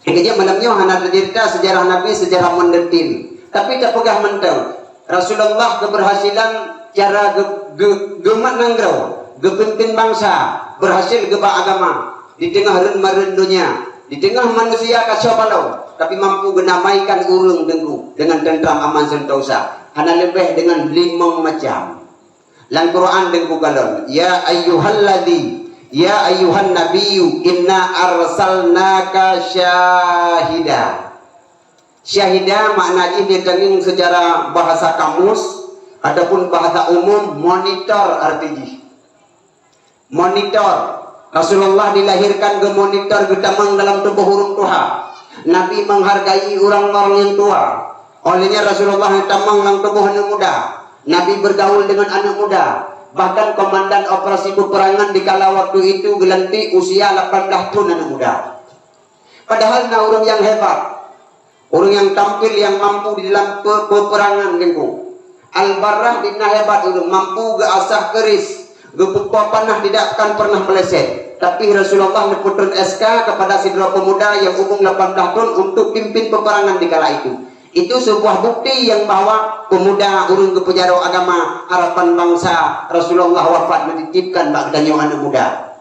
Keujeuet malam nyoe hana teuceurita seujarah Nabi, seujarah mon deutin. Tapi tapeugah mantong, Rasulullah keubeurhasilan cara geu-, geu-, geumat nanggroe, geupimpin bansa, beurhasil geuba agama di teungoh reuen-mareuen donya, di teungoh manusia kacau balau, tapi mampu geudamaikan ureueng teungku deungon teuntram aman sentosa, hana leubeh deungon limong macam. Lam Quran Teungku kalon, "Ya ayyuhalladzi, ya ayyuhan nabiyyu, inna arsalnaka syahida." Syahida makna jih neutangieng secara bahasa kamus ataupun bahasa umum monitor arti jih. Monitor. Rasulullah dilahirkan geumonitor, geutamong dalam tuboh ureuëng tuha. Nabi menghargai orang-orang yang tua. Olehnya Rasulullah geutamong lam tuboh aneuk muda. Nabi bergaul dengan aneuk muda. Bahkan komandan operasi peperangan di kala waktu itu geulantik usia lapan belas thon aneuk muda. Padahal na ureuëng nyang hebat, ureuëng nyang tampil, nyang mampu di dalam pe-, peperangan Teungku. Al-Barrah di na hebat ureuëng, mampu geuasah keris, geupeukoh panah tidak akan pernah meleset. Tapi Rasulullah neupeutrön S K kepada sidroe pemuda nyang umum lapan belas thon untuk pimpin peperangan di kala itu. Itu sebuah bukti nyang bahwa pemuda ureuëng geupeujaro agama, harapan bangsa, Rasulullah wafat neutitipkan bak geutanyoe aneuk muda.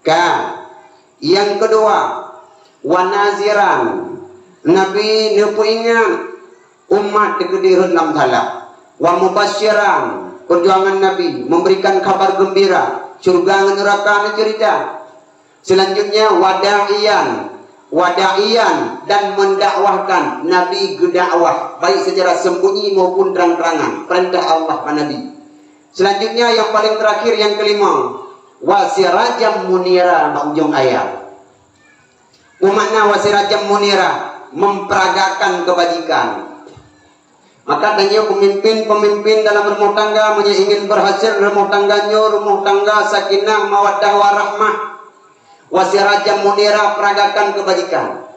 Ka. Nyang keudua, wa naziran, Nabi neupeuingat umat teukeudi rhot lam salah. Wa mubasyiran, peujuangan Nabi memberikan kabar geumbira, syeuruga ngon neuraka neuceurita. Seulanjutnya, wa da'iyan, wa da'iyan, dan mendakwahkan. Nabi geudakwah, baik secara sembunyi maupun terang-terangan. Peurintah Allah bak Nabi. Seulanjutnya nyang paleng teurakhir, nyang keulima, wa sirajan munira bak ujong ayat. Peue makna wa sirajan munira? Memperagakan keubajikan. Maka tanyoe peumimpin-peumimpin dalam rumoh tangga, meunyoe ingin beurhasil rumoh tangga nyoe rumoh tangga sakinah, mawaddah, warahmah, wa sirajan munira, peragakan keubajikan.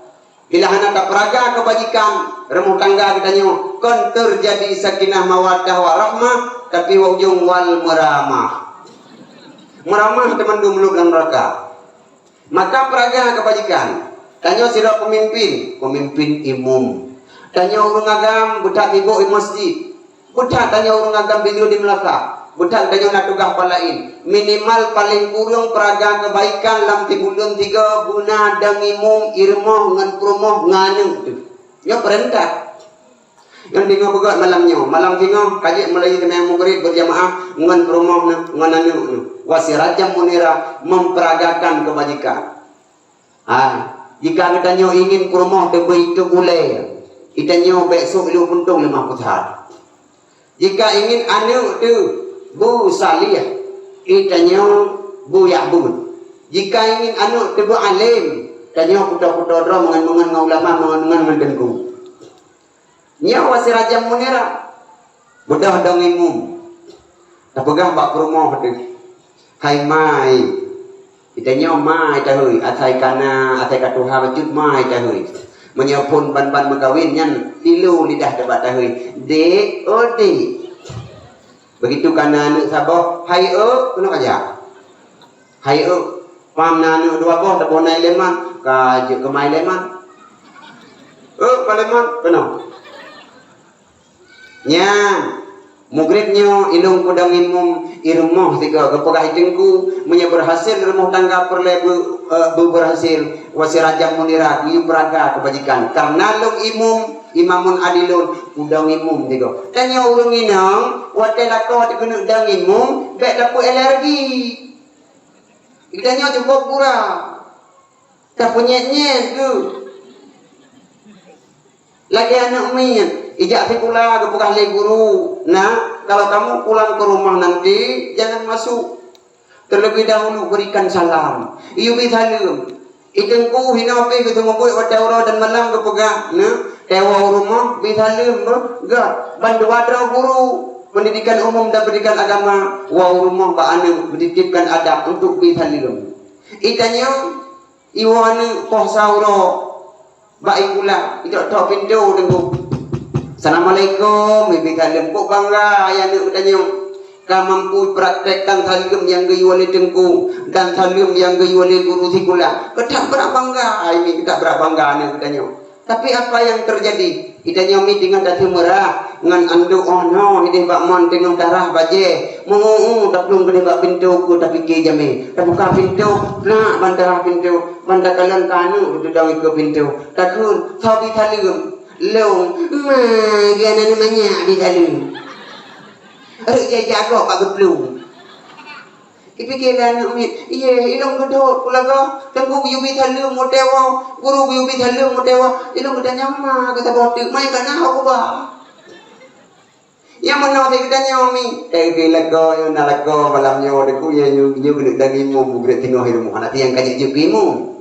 Bila hana tapeuraga keubajikan, rumoh tangga geutanyoe kon teujadi sakinah, mawaddah, warahmah, tapi ujong wal meuramah. Meuramah teumandum lom lam neuraka. Maka peuraga keubajikan. Tanyoe sidroe peumimpin, peumimpin imum. Tanyoe ureuëng agam, beuthat sibok di masjid. Beuthat tanyoe ureuëng agam bileue di meulasah, beuthat tanyoe na tugaih palaén. Minimal paleng kureueng peuraga keubaikan lam sibuleuen tiga beuna dong imum, i rumoh ngon peurumoh ngon aneuk teuh. Nyoe peurintah. Ngon singoh beugét malam nyoe, malam singoh ka jeuet meulayeue seumayang Maghrib beujamaah ngon peurumoh neuh, ngon aneuk neuh. Wa sirajan munira, memperagakan kebajikan. Ha, jika geutanyoe ingin peurumoh teuh beu itôb ulée, geutanyoe bék sôk ilée puntông lé mah pusat. Jika ingin aneuk teuh beu saleh, geutanyoe beu yak buet. Jika ingin aneuk teuh beu além, tanyoe kuto-kuto droe meungon-meungon ngon ulama, meungon-meungon ngon teungku. Nyoe wa sirajan munira. Beudôh dong imum. Tapeugah bak peurumoh teuh, "Hai mai, geutanyoe mai tahôi, asai ka na, asai ka tuha bacut mai tahôi. Meunyoe phon ban-ban meukawen nyan, tilu lidah teuh bak tahôi, 'Dek, oh Dek.' Begitu ka na aneuk saboh, 'Hai Euk,' keunoe ka jak. 'Hai Euk, pam na aneuk dua boh, taboh na i Leman.' Ka jeuet keumai Leman. 'Euk, Pak Leman,' keunoe. Nyan, Maghrib nyoe ilôn kudong imum i rumoh sigoe geupeugah i teungku, meunyoe beurhasil rumoh tangga peureulée beu-, eh, beu-, beurhasil, wa sirajan munira, geuyue peuraga keubajikan. Kareuna lôn imum, imamun adilun, kudong imum sigoe. Tanyoe ureuëng inong, watée lakoe teuh keuneuk dong imum, bék tapeu alergi. Geutanyoe cukup gura. Tapeunyét-nyét geuh. Lagée aneuk miet, ijak sikula geupeugah lé guru, "Nak, kalau kamu pulang ke rumah nanti, jangan masuk. Terlebih dahulu berikan salam." Iyue bi saleuem. I teungku hinoe pih geuseumeubeuet watée uroe dan malam geupeugah, "Nak, tawoe u rumoh bi saleuem beuh." Gét, ban dua droe guru pendidikan umum dan pendidikan agama, woe u rumoh bak aneuk geutitipkan adab untuk bi saleuem. I tanyoe, iwoe aneuk poh sa uroe bak sikula, itok-tok pintoe teungku. "Assalamualaikum," ibi saleuem. Kok bangga ayah aneuk geutanyoe ka mampu praktekkan saleuem nyang geuyue lé teungku dan saleuem nyang geuyue lé guru sikula. Keutak brat bangga, ini keutak brat bangga aneuk geutanyoe. Tapi apa yang terjadi? Geutanyoe mi teungoh taseumeurah ngon anduk oh noe ideh bak mon teungoh tarah bajée. Meungu-u taplueng keudeh bak pintoe, ku tapike jamé. Tabuka pintoe, nak ban tarah pintoe, ban takalon ka aneuk teudong ikeue pintoe. Takheun, "Soe bi saleuem?" "Lôn." "Ma, geuh aneuk manyak bi saleuem." Rhot jai jagok bak geuplueng. Ipike lé aneuk miet, "Iye, ilôn geudhôt kulagoe, teungku geuyue bi saleuem watée woe, guru geuyue bi saleuem watée woe, ilôn geutanyong ma keu saboh teuk, ma ka na ho kuba." Nyang meunoe sit geutanyoe mi, eh, keu lakoe, na lakoe malam nyoe, teungku, nyoe, nyoe, nyoe keuneuk dang imum, mugreb singoh i rumoh, hana tiang ka jeuet jeuet keu imum.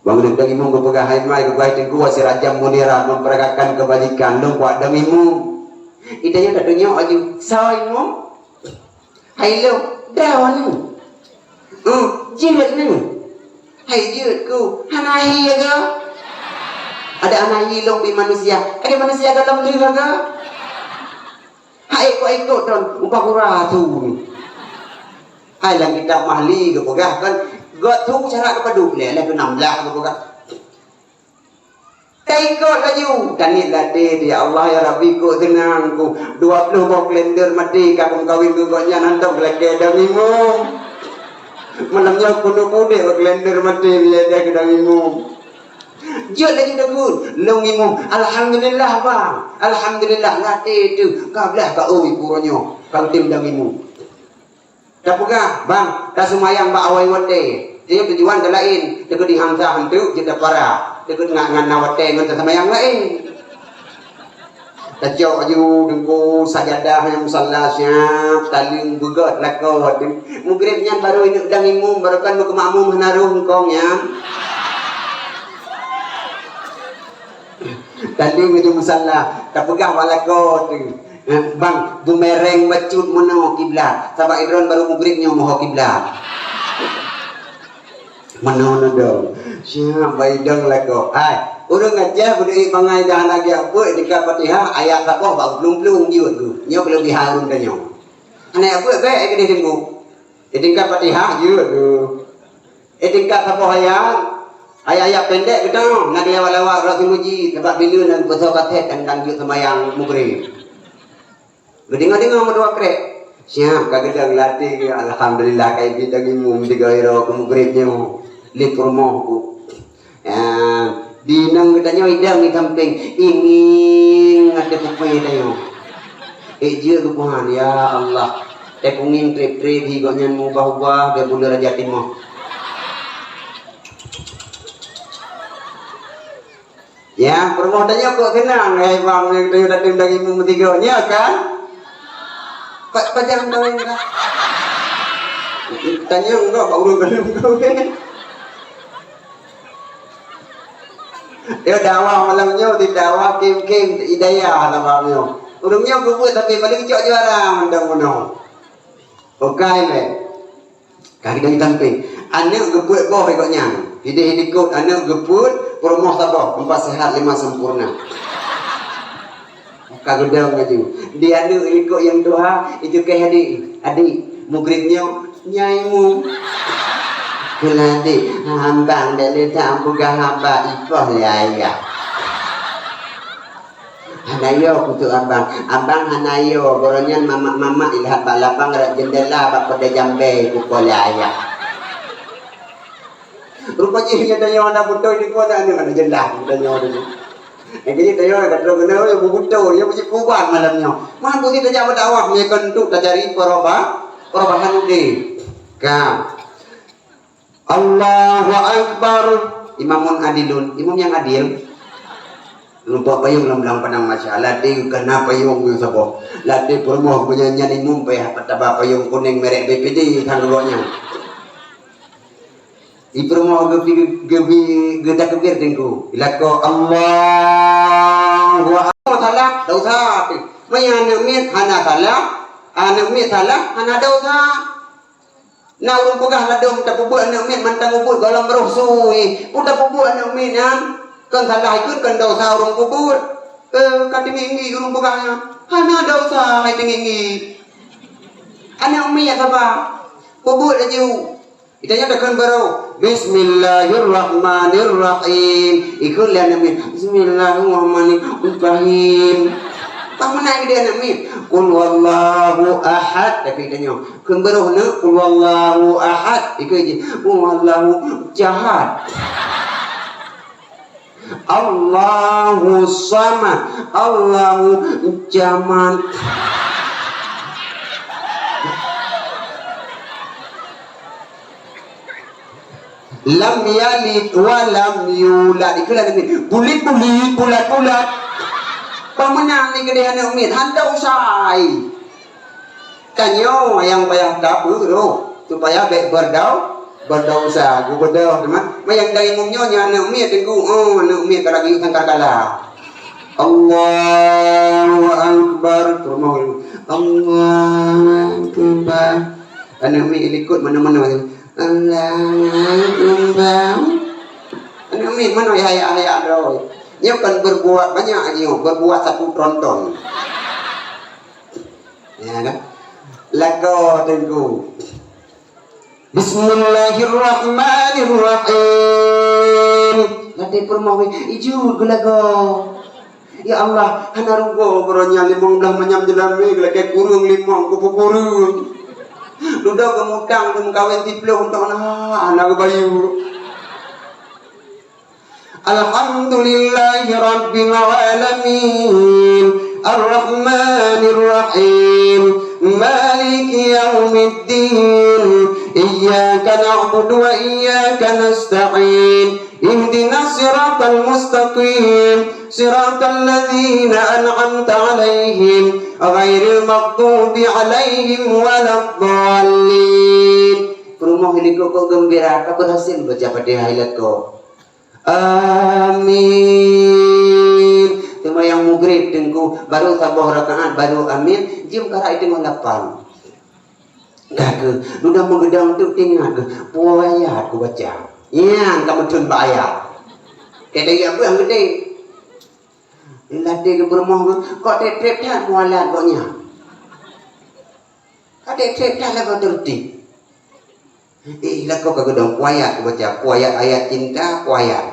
Bang lôn dang imum geupeugah, "Hai mai, geupeugah teungku, si Rajab Munirah memperagakan kebajikan, lôn kuat dang imum." Ita nyoe tatunyok laju, "Soe imum?" "Hai lôn." "Droeneuh?" "Hmm, jeuet neuh." "Hai jeuet ku, hana hi ya ga?" "Ada hana hi lôn bi manusia, ada manusia dalam diri ga?" Hai ikot-ikot don, upah gura tu. Hai lam kitab Mahli geupeugah kan, göt tu cara geupadub lé, lé keu enam belas geupeugah. Taikot laju, taniet latée, "Ya Allah, ya Rabbi, kok seunang ku. Dua ploh boh kalender maté ka kumeukawen keu gobnyan, hantom geulakée dang imum. Malam nyoe keuneuk udeb kalender maté, biaya deh keu dang imum." Jeuet laju teugeuet, "Lôn imum." "Alhamdulillah, Bang. Alhamdulillah, latée teuh. Ka blaih ka ui pue uroe nyoe, ka geutem dang imum." Tapeugah, "Bang, taseumayang bak awai watée." Jadi tujuan ka laén, teukeudi hamsah enteuk jeuet tapara. Teukeudi ngat ngan na watée ngon taseumayang laén. Tacok laju teungku sajadah nyang musalla siab, taleueng beugöt lakoe teuh. Mugreb nyan barô ineuk dang imum, barô kan meukeumamum hana rhoh eungkong nyan. Taleueng laju musalla, tapeugah bak lakoe teuh, "Eh, Bang, beumereng bacut meunoe kiblat, sabab droen barô mugreb nyoe meuho kiblat." Meunoe neudong. Siab bak idong lakoe. Hai, ureueng Aceh beudôh bangai dah lagée apui, tingkat Fatihah, ayat saboh bak plueng-plueng jeuet geuh. Nyoe keuleubehan ureueng tanyoe. Hana apui bèk, eh, keudeh teungku. Eh, tingkat Fatihah jeuet geuh. Eh, tingkat saboh ayat, ayat-ayat pendek geutanyoe, na geulewat-lewat uroe simuji, sabab bila na geupeusok kaset dan, dan jeuet seumayang mugreb. Geudeungoe-deungoe meudua krek. Siab ka geudong latée, alhamdulillah, ka ibi dang imum tiga iro keu mugreb nyoe. Lé peurumoh ku. Ya, di inong geutanyoe idong di sampéng, ingieng ateueh kupée tanyoe. Eh, jeuet geupeugah, "Ya Allah, teukungieng treb-treb hi gobnyan meubah-ubah, geubuleuen raja timoh." Ya, peurumoh tanyoe kok seunang, hai bang, nyang tanyoe datang dari meusigoe, nya kan? Pat pajan kawin ka? Tanyoe enggak, bak ureueng belum kawin. Ya, dakwah malam nyoe, di dakwah kim-kim, hidayah malam nyoe. Ureueng nyoe geubeuet, tapi paling cok juara mantong bunoe. Okai lé. Ka geutanyoe tampé. Aneuk geupeuet boh lé gobnyan. Ideh inikot aneuk geupeuet, peurumoh saboh, empat sehat lima sempurna. Ka geudong laju. Di aneuk inikot nyang tuha, itukeue adik. "Adik, mugreb nyoe, nyai mu." Kheun adik, "Abang, bèk lé that peugah haba ipoh lé ayah." "Hana yo," kheun abang. "Abang hana yo, barô nyan mamak-mamak ilhat bak labang rot jeundela bak keude jambé ipukol lé ayah." Rupa jih nyan tanyoe hana beutôi dikeue aneuk, hana jeulaih tanyoe tu. Nyang keuneuk tanyoe ka troh keunoe, nyang beubeutôi, nyang beucit kuban malam nyoe. Man putih tajak beudakwah, meunyoe kon untuk tajari peruba-, perubahan udeb. Ka. Allahu Akbar. Imamun adilun. Imum nyang adil. Lumpah payong lam blang padang, masya Allah. Lateh kana payong nyang saboh. Lateh peurumoh meunyan nyan imum payah taba payong kuneng merek B P D sang gobnyan. Di peurumoh geubi, geubi, geutakbir teungku. Ilako Allahu Akbar. Salah, dosa. Meunyan aneuk miet hana salah, aneuk miet salah hana dosa. Na ureueng peugah ladôm tapeubuet aneuk miet mantong ubit gohlom roh sui. Peue tapeubuet aneuk miet nyan? Kon salah ikheun, kon desya ureueng peubuet. Eh, ka teungieng-ngieng ureueng peugah nyan. Hana desya hai teungieng-ngieng. Aneuk miet saba. Peubuet laju. Geutanyoe takheun barô, "Bismillahirrahmanirrahim." Ikheun lé aneuk miet, "Bismillahirrahmanirrahim." Pah meunan geutanyoe aneuk miet, "Qul huwallahu ahad." Tapi geutanyoe, Kheun barô na, "Qul huwallahu ahad." Ikheun jih, "Qul huwallahu jahat." Allahu samad. Allahu jamat. Lam yalid wa lam yulad. Ikeulah Nabi. Bulit-bulit, bulat-bulat. Pemenang ni keudeh aneuk miet. Hantom usai. Tanyoe nyang payah tapeurôh supaya bék beudau-, beudausa. Geubeudôh teuma. Manyang dari meunyoe nyan aneuk miet teungku, oh, aneuk miet ka lagèe sangkakala. Allahu Akbar. Peurumoh, Allahu Akbar. Aneuk miet likot mana-mana. Allahu Akbar. Aneuk miet mana ya, ya, ya, ya. Nyoe kan berbuat banyak nyoe, berbuat satu tronton. Ya kan? Lakoe teungku. Bismillahirrahmanirrahim. Latih peurumoh weh, ijut geulagoe. Ya Allah, hana rugoe buroe nyan limong blaih manyam jeulamé geulakée kureueng limong kupeue kureueng. Dudoe geumutang geumeukawen siplôh untuk na, hana geubayeue. Alhamdulillahi Rabbil Alamin. Ar-Rahmanir Rahim. Maliki Yaumiddin. Iyyaka na'budu wa iyyaka nasta'in. Ihdinas siratal mustaqim. Siratal ladzina an'amta 'alaihim. Ghairil maghdubi 'alaihim waladdallin. Peurumoh likot kok geumbira, ka beurhasil baca Fatihah ilako. Amin. Seumayang Maghrib teungku, baru saboh rakaat, baru amin, jeuem karak teungoh lapan. Ka keuh, dudoe meugeudong tu teuingat keuh, peue ayat kubaca. Nyan ka meutheun bak ayat. Kata ya buang geude. Latih keu peurumoh keuh, kok treb-treb that mualat gobnyan. Ka treb-treb that lagoe teurtib. Eh, lakoe ka geudong, peue ayat kubaca, peue ayat, ayat cinta, peue ayat.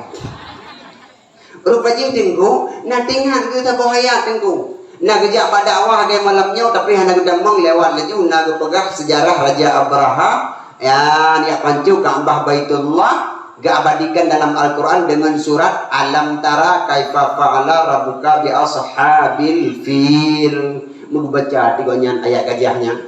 Rupa jih teungku, na teuingat keuh saboh ayat teungku. Na geujak bak dakwah lagée malam nyoe, tapi hana geutamong lewat laju, na geupeugah sejarah Raja Abraha, ya, jak pancôh Ka'bah Baitullah, geuabadikan dalam Al-Quran dengan surat Alam tara kaifa fa'ala rabbuka bi ashabil fil. Meubaca tiga nyan ayat gajah nyan.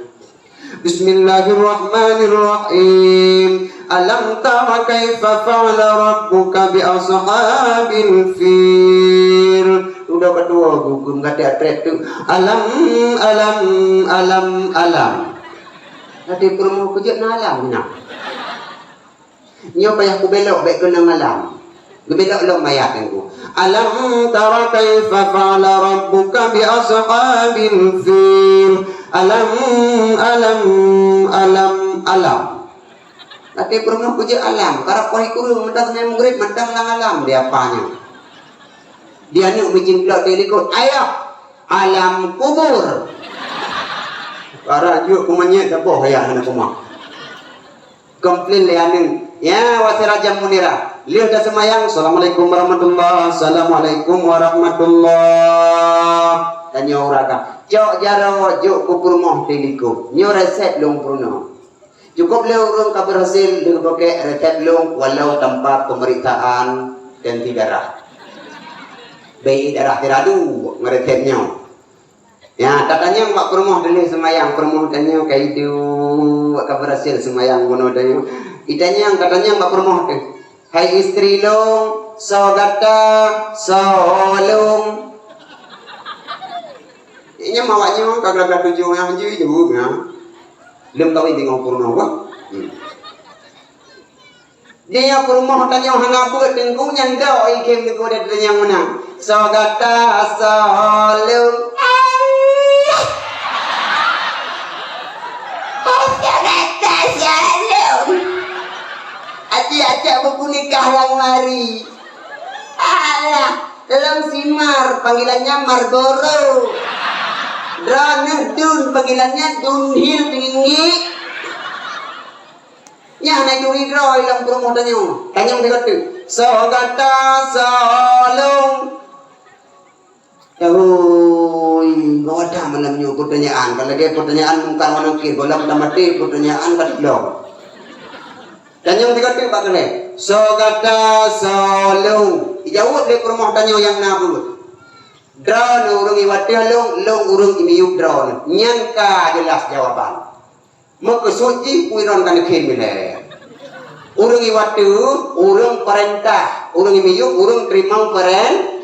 Bismillahirrahmanirrahim. Alam tara kaifa fa'ala rabbuka bi ashabil fil. Udah kedua gugur mengatakan trek tu. Alam, alam, alam, alam. Tadi peurumoh kujak na alam na. Nyoe payah kubelok bék keunong alam. Geubelok lom ayat teungku. Alam tara kaifa fa'ala rabbuka bi ashabil fil. Alam, alam, alam, alam. Tapi peurumoh kujak alam. Karab poh kureueng, mantong seunai Maghrib, mantong lam alam. Di apanya? Di aneuk meucingklok di likot. Ayah, alam kubur. Para juk kumanyet saboh ayah aneuk kumah. Komplain lé aneuk. Ya, wasira jam munira. Lheueh taseumayang, "Assalamualaikum warahmatullah, assalamualaikum warahmatullah." Tanyoe ureueng ka, "Cok jaroe jok keu peurumoh di likot." Nyoe resep lôn peurunoe. Cukup lé ureueng ka beurhasil lheueh bukét resep lôn walau tanpa pemeriksaan tensi darah. Baik darah tiradu ngon resep nyoe. Ya, tatanyong bak peurumoh dilèe seumayang, peurumoh tanyoe ka iduek, ka beurhasil seumayang bunoe tanyoe. Itanyong, tatanyong bak peurumoh teuh, "Hai istri lôn, soe gata, soe lôn?" Nyan awak nyoe ka glah-glah tujoh nyang jeuet jaweueb nyan. Lôn kawin deungon peurunoe, bah. Hmm. Di nyoe peurumoh tanyoe hana beuet teungku nyan dok ikhem teungku dan tanyong meunan. Soe gata soe lôn. Soe gata soe lôn. Aci-aci buku nikah lam mari. Alah, lôn Simar, panggilannya Marlboro. Droeneuh Dun, panggilannya Dunhill Tinggi. Nyan na juri droe lam peurumoh tanyoe. Tanyong di gata, "Soe gata, soe lôn?" Ui, gawat that malam nyoe pertanyaan. Ka lagèe pertanyaan Mungkar wa Nakir. Gohlom ka maté pertanyaan ka teuglong. Tanyong di gata bak keunoe, "Soe gata, soe lôn?" Ijaweueb lé peurumoh tanyoe nyang na beuet. "Droeneuh ureueng iwatèe lôn, lôn ureueng imiyueb droeneuh." Nyan ka jeulaih jawaban. Meukeusut jih peue droeneuh ka neukheun ilèe. Ureuëng iwatu, ureuëng peurintah. Ureuëng miyueb, ureuëng teurimong peuren-,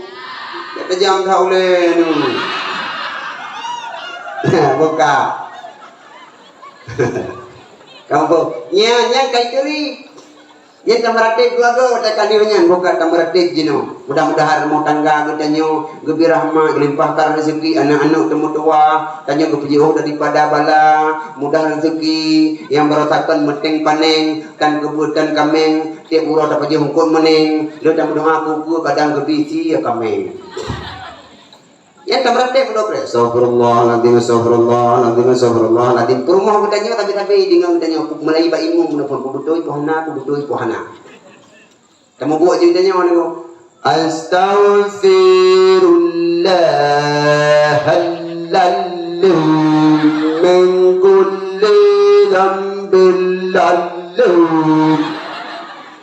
ya, tajam that ulée nyoe. Buka. Kamoe, nyan, nyan kai turi. Nyan tameuratéb dua goe, watée ka lheueh nyan, buka tameuratéb jinoe. Mudah-mudahan rumoh tangga geutanyoe geubri rahmat, geulimpahkan rezeki, aneuk-aneuk teumeutuha, tanyoe geupeujiôh daripada bala, mudah rezeki, nyang barosakan meuténg paneng, tan keubeut tan kaméng, tieb uroe tapajoh eungkot meuneng, lheueh tameudoá keu-keu kadang geubri sie kaméng. Nyan tameuratéb keudroe preh. Astagfirullahaladzim, astagfirullahaladzim, astagfirullahaladzim. Peurumoh geutanyoe sabe-sabe deungon geutanyoe, mulai bak imum, peubeutôi poh na, peubeutôi poh na. Tamubuet jih tanyoe nyoe. Astaghfirullahaladzim min kulli dzambin ladzim.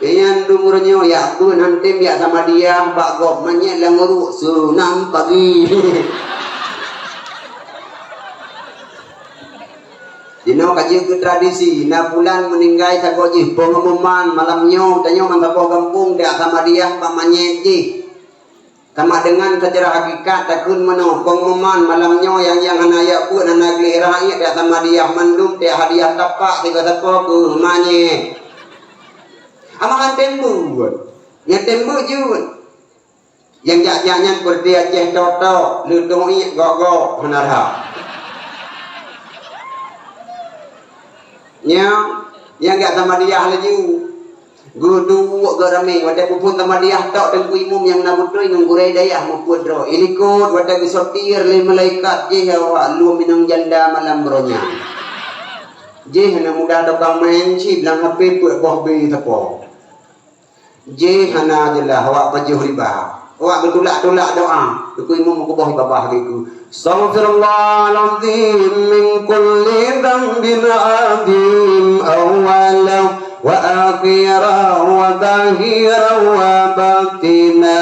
Nyan dumur nyoe yak beuet hantem yak Samadiyah bak gob manyét lam uruek seunam pagi. Jinoe ka jeuet keu tradisi, na pulan meuninggai sagoe jih, pengumuman malam nyoe, tanyoe meusaboh gampông, dak Samadiyah bak manyét jih. Sama deungon seucara hakikat takheun meunoe, pengumuman malam nyoe nyang, nyang hana jak beuet, hana gleh rakyat, dak Samadiyah mandum, dak hadiah tapak, sigoe sapo keu manyét. Ama han tem beuet, nyan tem beuet jeuet. Nyang jak-jak nyan peureuté Aceh tok-tok, leutoh iek gok-gok, hana rhah. Nyang, nyang jak Samadiyah laju. Geuduek geuramé, watée peuphon Samadiyah tok teungku imum nyang na beutôi ngon gurée dayah mupeue droe. Ilikot watée geusotir lé malaikat jih awak lom inong janda malam beuronyang. Jih hana mudah tokang maén chip lam H P peuet boh B sapo. Jih hana jeulaih awak pajoh riba. Awak geutulak-tulak doá. Teungku imum meukuboh babah geuku. Astaghfirullahalazim min kulli dzambin adzim awwalan wa akhiran wa zahiran wa batina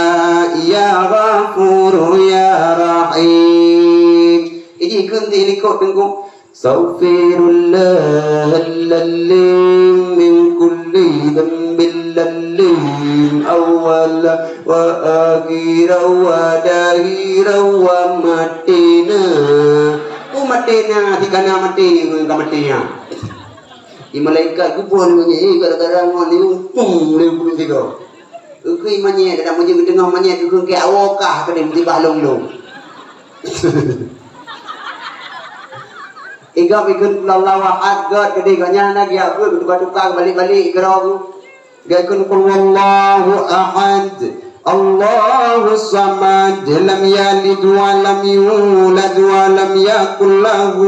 ya Ghafuru ya Rahim. Iji kheun di likot teungku. Astaghfirullahalazim min kulli dzambin ladzim awwalan wa akhiran wa zahiran wa batina. Oh, batina, di kana maté, ka maté nyan. Di malaikat geuboh nyoe, eh, gara-gara ngon ni, pum, lé bulu tiga. Eukui manyét, dadak meujeuet geuteungoh manyét, eukui keu awakah keudeh meutibah lông-lông. Igop ikheun Qul huwallahu ahad, gét keudeh gobnyan na geujak beuet, geutuka-tuka, geubalek-balek keudroe geuh. Geukheun Qul huwallahu ahad, Allahus samad, lam yalid wa lam yulad wa lam yakul lahu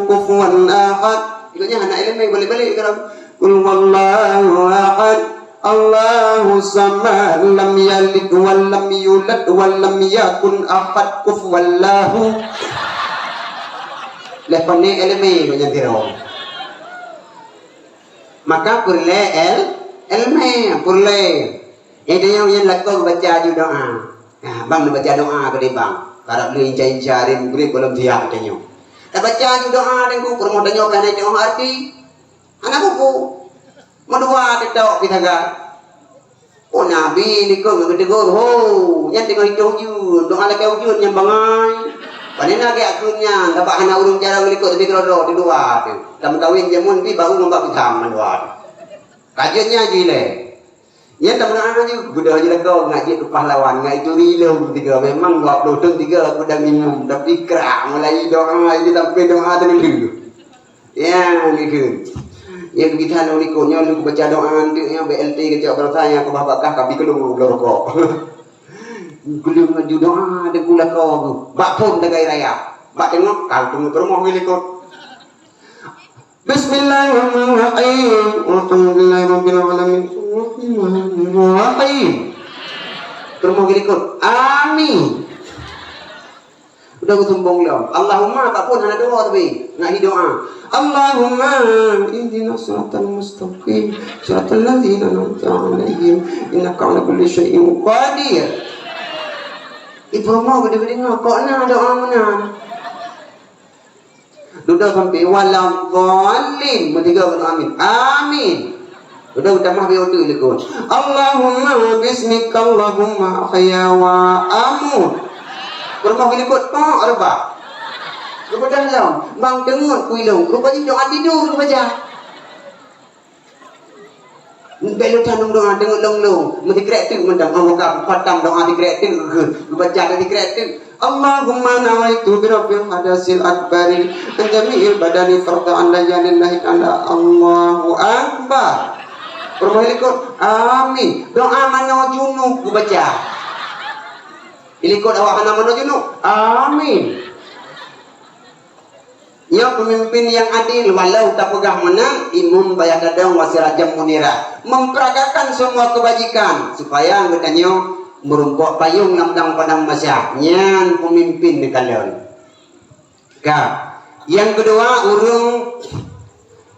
kufuwan ahad. Gobnyan hana ileumèe, balek-balek keudroe. Qul huwallahu ahad, Allahu samad, lam yalid wa lam yulad wa lam yakun ahad kufuwan lahu. Lheuh pané ileumèe gobnyan sidroe. Maka peureulèe il-, ileumèe, peureulèe. Eh, tanyoe nyan lakoe baca aju doa. Nah, bang neubaca doa keudeh bang. Karab lé inca-inca hari Maghrib gohlom siap tanyoe. Tabaca aju doa teungku, peurumoh tanyoe ka na iteu'oh arti. Hana bubu. Meudua teutôk pih sagai. Oh, Nabi likot geuteugur, "Ho, nyan teungoh itôh ujeuen, doa lakèe ujeuen nyan bangai." Pane na geuakheun nyan, sabab hana ureueng jaroe likot, tapi keudroe-droe teudua teuh. Lam meukawen jameun pih baro ngon bak pisang mandua teuh. Ka jeuet nyan jih lé. Nyan tameudoa ju, geudoh ju lagoe ngat jeuet keu pahlawan, ngat ituri lôn tiga. Memang dua ploh thon tiga aku dah minum, tapi krak mulai doa ini sampai doa teuneulheueh. Ya, gitu. Ya, geubiet lôn likot nyoe, lôn baca doa anteuk nyoe, B L T keucok beurasa nyang keubah bakah, kabi keulong lôn rokok. Keulong laju doa, teungku lakoe geuh. Bak phon tagai raya. Bak teungoh, ka teungoh peurumoh geuh likot. Bismillahirrahmanirrahim. Alhamdulillahirabbil alamin. Arrahmanirrahim. Peurumoh geuh likot. Amin. Udah geusumbong lom. Allahumma, apapun hana doa tapi. Nak hi doa. Allahumma ihdina siratal mustaqim. Siratal ladzina an'amta 'alaihim. Innaka 'ala kulli syai'in qadir. Ih, peurumoh geudeungoe, kok na doa meunan? Dudoe sampai waladhdallin. Meusigoe kheun amin. Amin. Udah utamah biar udah likot. Allahumma bismika Allahumma ahya wa amut. Peurumoh likot, tok, reubah. Geubeudôh lom, bang teungeut kui lôn. Rupajih doa tidur geubaca. Bèk lôn tanong doa teungeut lôn-lôn. Meusikrek teuk mantong, oh, buka khatam doa sikrek teuk. Geubaca dan sikrek teuk. Allahumma nawaitu bi raf'il hadasil akbari an jami'il badani fardhu an layalillahi ta'ala. Allahu Akbar. Peurumoh likot, amin. Doa manoe junub geubaca. Likot awak hana manoe junub, amin. Nyoe peumimpin nyang adil, walau tapeugah meunan, imum payah tadong wa sirajan munira, memperagakan semua kebajikan, supaya geutanyoe meurumpok payong lam dang padang mahsyar. Nyan peumimpin neukalon. Ka. Nyang keudua, ureueng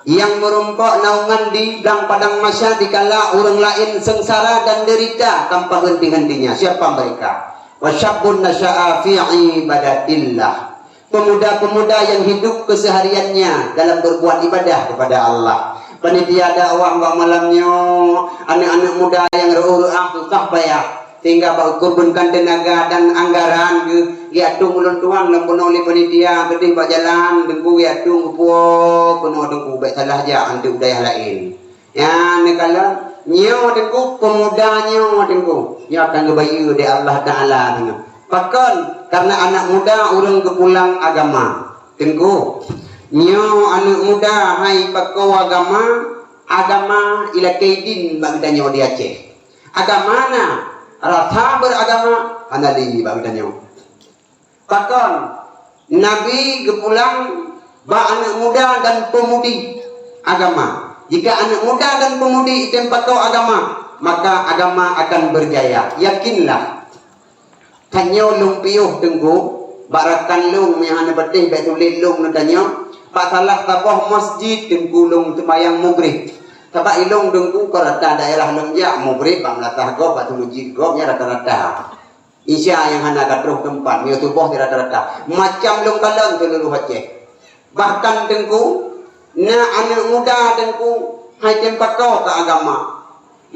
nyang meurumpok naungan di dang padang mahsyar dikala ureueng laén seungsara dan derita tanpa henti-hentinya. Siapa mereka? Wa syabbun nasya'a fi ibadatillah. Pemuda-pemuda yang hidup kesehariannya dalam berbuat ibadah kepada Allah. Panitia dakwah bak malam nyoe, aneuk-aneuk muda nyang reuôh-reuah susah payah, sehingga bak geukorbankan tenaga dan anggaran geuh, geuyue tueng ulôn tuan lom bunoe lé panitia keudeh bak jalan, Teungku geuyue tueng geupuwoe keunoe Teungku, bèk salah jak anteuk u dayah laén. Nyan neukalon, nyoe Teungku, pemuda nyoe Teungku, nyoe akan geubayeue lé Allah Taala deungon. Pakon? Karena anak muda ureueng geupulang agama. Teungku, nyoe aneuk muda hai pakoe agama, agama ilakée idin bak geutanyoe di Aceh. Agama na, rasa beragama hana lé bak geutanyoe. Pakon? Nabi geupulang bak aneuk muda dan peumudi agama. Jika aneuk muda dan peumudi item pakoe agama, maka agama akan berjaya. Yakinlah. Tanyoe lôn piôh Teungku, bak rakan lôn nyang hana patéh bèk tuléh lôn neutanyoe, bak salah saboh masjid Teungku lôn seumayang mugreb. Sabab ilôn Teungku kon rata daerah lôn jak, mugreb bak meulasah gob, bak seumeujid gob nyan rata-rata. Isya nyang hana ka troh teumpat, nyoe suboh rata-rata. Macam lôn kalon seuluruh Aceh. Bahkan Teungku, na aneuk muda Teungku, hai tem pakoe keu agama.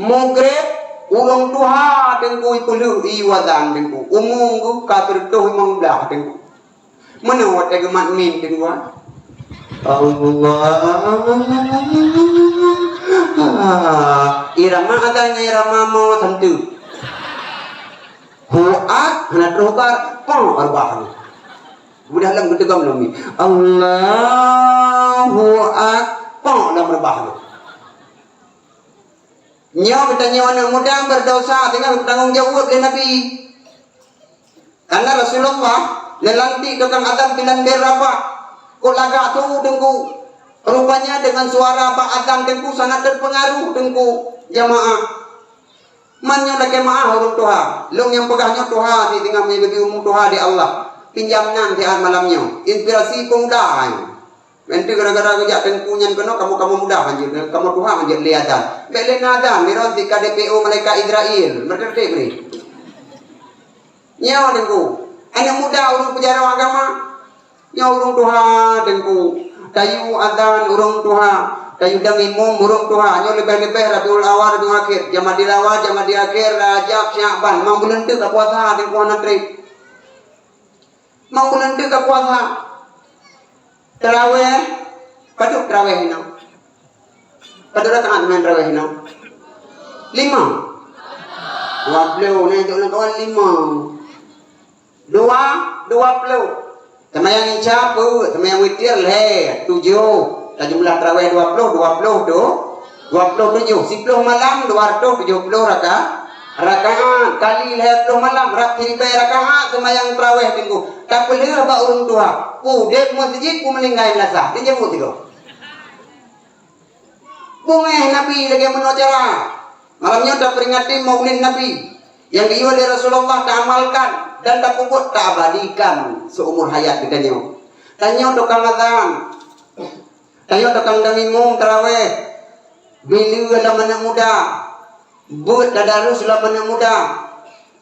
Mugreb, ureueng tuha Teungku ipeulheueh ié azan Teungku. Umu geuh ka sireutôh limong blah Teungku. Meunoe watèe geumat min Teungku, ah. Allah. Irama azan ngon irama mo santeuk. Hu ak, hana troh bar, po reubah. Mudah lom geuteugom lom ni. Allahu Akbar, lam reubah tu. Nyoe geutanyoe aneuk muda berdosa dengan bertanggung jawab lé Nabi. Karena Rasulullah neulantik tukang azan di Lamber Rabah. Kok lagak tu Teungku. Rupanya dengan suara bak azan Teungku sangat terpengaruh Teungku jamaah. Man nyoe lakèe meu'ah ureueng tuha. Lôn nyang peugah nyoe tuha sit singoh meunyoe geubri umu tuha di Allah. Pinjam nan siat malam nyoe. Inspirasi pemuda nyoe. Meunteuh gara-gara geujak Teungku nyan keunoe kamoe-kamoe muda hanjeuet, kamoe tuha hanjeuet lé azan. Bèk lé na azan, miron sit ka D P O malaikat Izrail. Meuteutép ni. Nyoe Teungku. Aneuk muda ureueng peujaroe agama. Nyoe ureueng tuha Teungku. Tayue azan ureueng tuha. Tayue dang imum ureueng tuha. Nyoe leubeh-leubeh Rabiul Awal, Rabiul Akhir. Jamadil Awal, Jamadil Akhir, Rajab, Syakban. Limong buleuen teuk ka puasa Teungku hana trép. Limong buleuen teuk ka puasa. Taraweh, padub taraweh inoe? Padub rakaat meunan taraweh inoe? Lima. Dua ploh, na itu lam kawan lima. Dua, dua ploh. Seumayang Isya peuet, seumayang witir lhèe, tujoh. Tajumlah taraweh dua ploh, dua ploh tu, dua ploh tujoh. Siploh malam, dua ratus tujoh ploh raka-, rakaat. Kali lhèe ploh malam, rab siribèe rakaat seumayang taraweh Teungku. Tapeulheueh bak ureueng tuha. Udép meuseujid, peumeuninggai meulasah. Dijemput sigoe. Beungèh Nabi lagèe meunoe cara. Malam nyoe tapeuringati Maulid Nabi nyang geuyue lé Rasulullah, taamalkan dan tapeubuet, taabadikan seumur hayat geutanyoe. Tanyoe tukang azan, tanyoe tukang dang imum taraweh, bileue lam aneuk muda, beuet tadarus lam aneuk muda.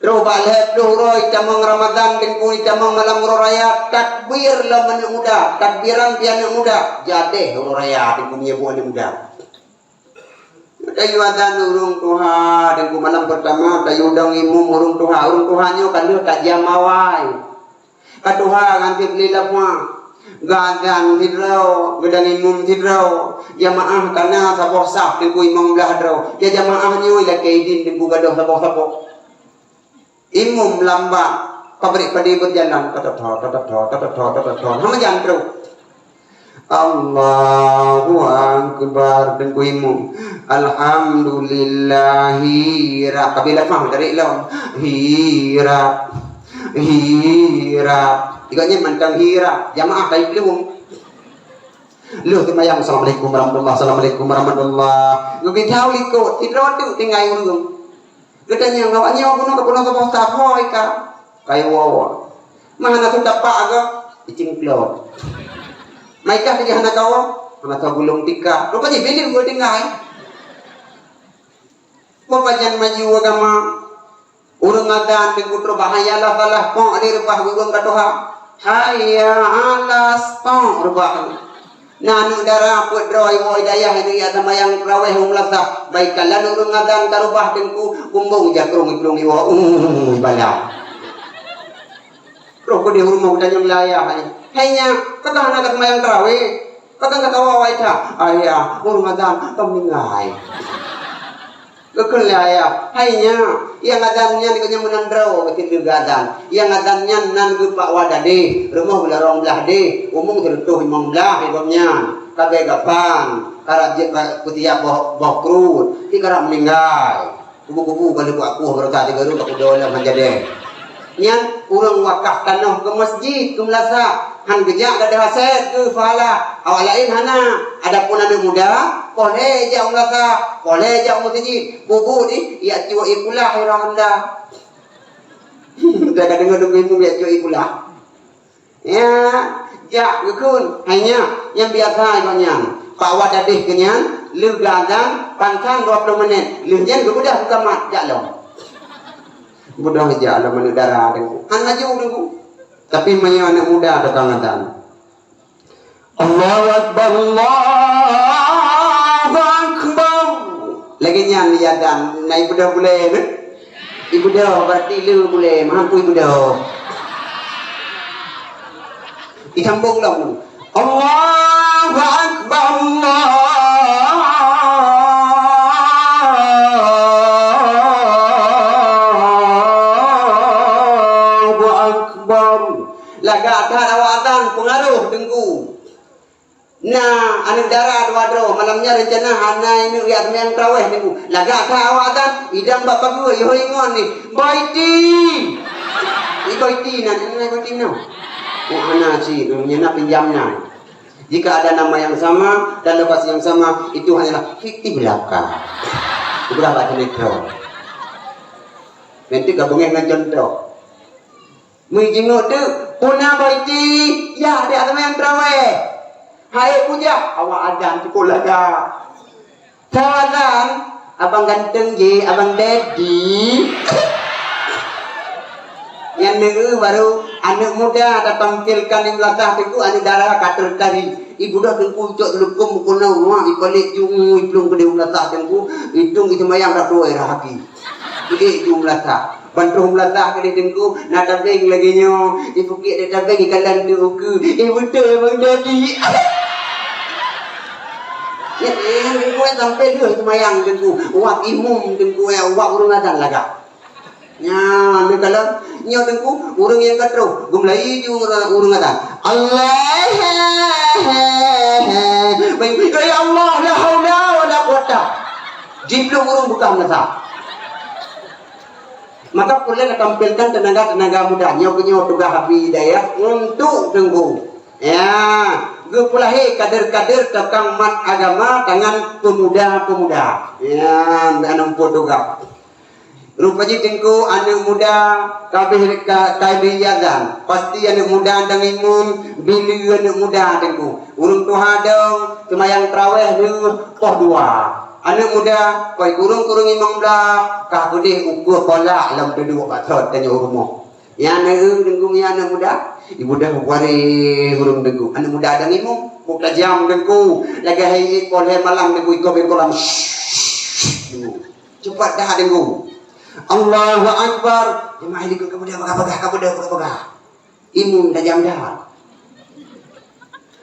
Troh bak lhèe ploh uroe itamong Ramadhan, Teungku, itamong malam uroe raya, takbir lom aneuk muda, takbiran pih aneuk muda, jadeh uroe raya Teungku meunyoe buet aneuk muda. Tayue azan ureuëng tuha, dan ku malam pertama tayue dong imum ureuëng tuha. Ureuëng tuha nyoe ka lheueh tajam awai. Ka tuha ngon tieb lé lafah. Geuazan sidroe, geudong imum sidroe. Jamaah ka na saboh saf teungku limong blaih droe. Ya jamaah nyoe ilakée idin teungku gadôh saboh-saboh. Imum lambat, pabrik padé beujalan, tototho, tototho, tototho, tototho. Hana meujan trok. Allahu Akbar, teungku imum. Alhamdulillahi rab. Ka bela faham dari lom. Hirab. Hirab. Tiga nyan mantong hirab. Jamaah kai peuleueng. Lheueh seumayang, "Assalamualaikum warahmatullah, assalamualaikum warahmatullah." Geubri tau likot, sidroe teuk tinggai ureuëng. Geutanyong, "Awak nyoe bunoe ka bunoe saboh saf hôi ka?" Kai woe. "Ma hana seudapak agam?" Icing klot. "Mai kah keu hana kawoe?" "Hana soe gulong tika." Rupajih bilik geutinggai. Peue pajan maju agama? Ureuëng azan di kutroe bah, "Hayya 'alas shalah," pok lé reubah gureueng ka tuha. "Hayya 'alas," pok reubah. Na aneuk dara peuet droe iwoe dayah nyan jak seumayang taraweh u meulasah. Baiklah, ureuëng azan ka reubah teungku, kumbong jakrong iplueng iwoe, ui bala. Roh keudeh u rumoh geutanyong lé ayah, "Hai nyak, pakon hana ka seumayang taraweh? Pakon ka kawoe awai that?" "Ayah, ureuëng azan ka meuninggai." Geukheun lé ayah, "Hai nyak, nyang azan nyan geuh nyan meunan droe, beutôi geuh azan. Nyang azan nyan nan geuh Pak Wadadeh, rumoh lorong blah deh, umong sireutôh limong blah, iboh nyan. Ka bèe gapan, karab jeuet peusiab boh, boh kruet, si karab meuninggai. Kubu-kubu ka lheueh kuaku beureukat sigoe ka kudoe lam hanjadèe." Nyan ureuëng wakaf tanoh keu masjid, keu meulasah, han geujak gadoh asèt keu pahala, awak laén hana. Adapun aneuk muda, poh lhèe jak u meulasah, poh lhèe jak u masjid, bubu di, jak cuek ié kulah i rah honda. Dah ka deungoe dongeng mu jak cuek ié kulah. Ya, jak geukheun, hai nyak, nyang biasa gobnyan. Pak Wadadeh keu nyan, lheueh geuazan, pansang dua ploh menit. Lheueh nyan geubeudoh buka mat, jak lom. Beudôh jak lom aneuk dara teungku. Han laju teungku. Tapi meunyoe aneuk muda tukang azan. Allahu Akbar, Allahu Akbar. Lagèe nyan lé azan, na ibeudôh bulèe nyan. Ibeudôh berarti le bulèe, mampu ibeudôh. Isambong lom. Allahu Akbar, Allahu Akbar. Lagak that awak azan peungaroh teungku. Na aneuk dara dua droe, malam nyan reuncana hana ineuk jak seumayang taraweh teungku. Lagak that awak azan, idong bak pageue, ihôi ngon ni, "Baiti!" "Ibaiti nan, ibaiti nan." Oh, hana cit, nyan na pinjam nan. Jika ada nama yang sama dan lokasi yang sama, itu hanyalah fiktif belaka. Itu dah baca letong. Nanti gabungnya dengan contoh. Meujingot teuk, "Puna baiti, ya, di ateueh taraweh." Hai kujak, awak azan tikok lagak. Teu azan, abang ganteng je, abang daddy. Nyang neu baru aneuk muda tatampilkan di meulasah teungku, aneuk dara ka teutari. Ibeudôh teungku icok teuleukom meukeunong ruah, ipalek ju, iplueng keudeh meulasah teungku, itong iseumayang rab dua rah aki. Ipalek ju meulasah. Ban troh meulasah keudeh teungku, na tabeng lagèe nyoe, ipukiek di tabeng ikalon teuk ukeue, "Eh, beutôi Bang Dadi." Nyan, eh, teungku, eh, sampai lheueh seumayang teungku, wab imum teungku, eh, wab ureueng azan lagak. Nyan, lheueh kalon, nyoe teungku, ureueng nyang ka troh, geumeulayeue ju ureueng, ureueng azan. Allah, ya Allah, la haula wala quwata. Jiplueng ureueng beukah meulasah. Maka peureulèe tampilkan teunaga-teunaga muda. Nyoe keunyoe tugaih Abi Hidayah untuk teungku. Ya, geupeulahé kader-kader tukang mat agama tangan peumuda-peumuda. Ya, dan untuk tugaih. Rupa jih teungku aneuk muda ka abéh ka, ka abéh azan. Pasti aneuk muda dan imum, bila aneuk muda teungku. Ureueng tuha dong, seumayang taraweh lheueh poh dua. Aneuk muda, poi kureueng-kureueng limong blah, ka keudeh ukeue kolak lam teuduek bak thot tanyoe rumoh. Nyan neu teungku, nyan aneuk muda. Ibeudôh waréh ureueng teungku. Aneuk muda dan imum, buka jam teungku. Lagèe hai poh lhèe malam teungku, ikoh bengkok lam. Cupat dah deungoe. Allahu Akbar. Jemaah likot ka beudôh peugah-peugah, ka beudôh peugah-peugah. Imum tajam dah.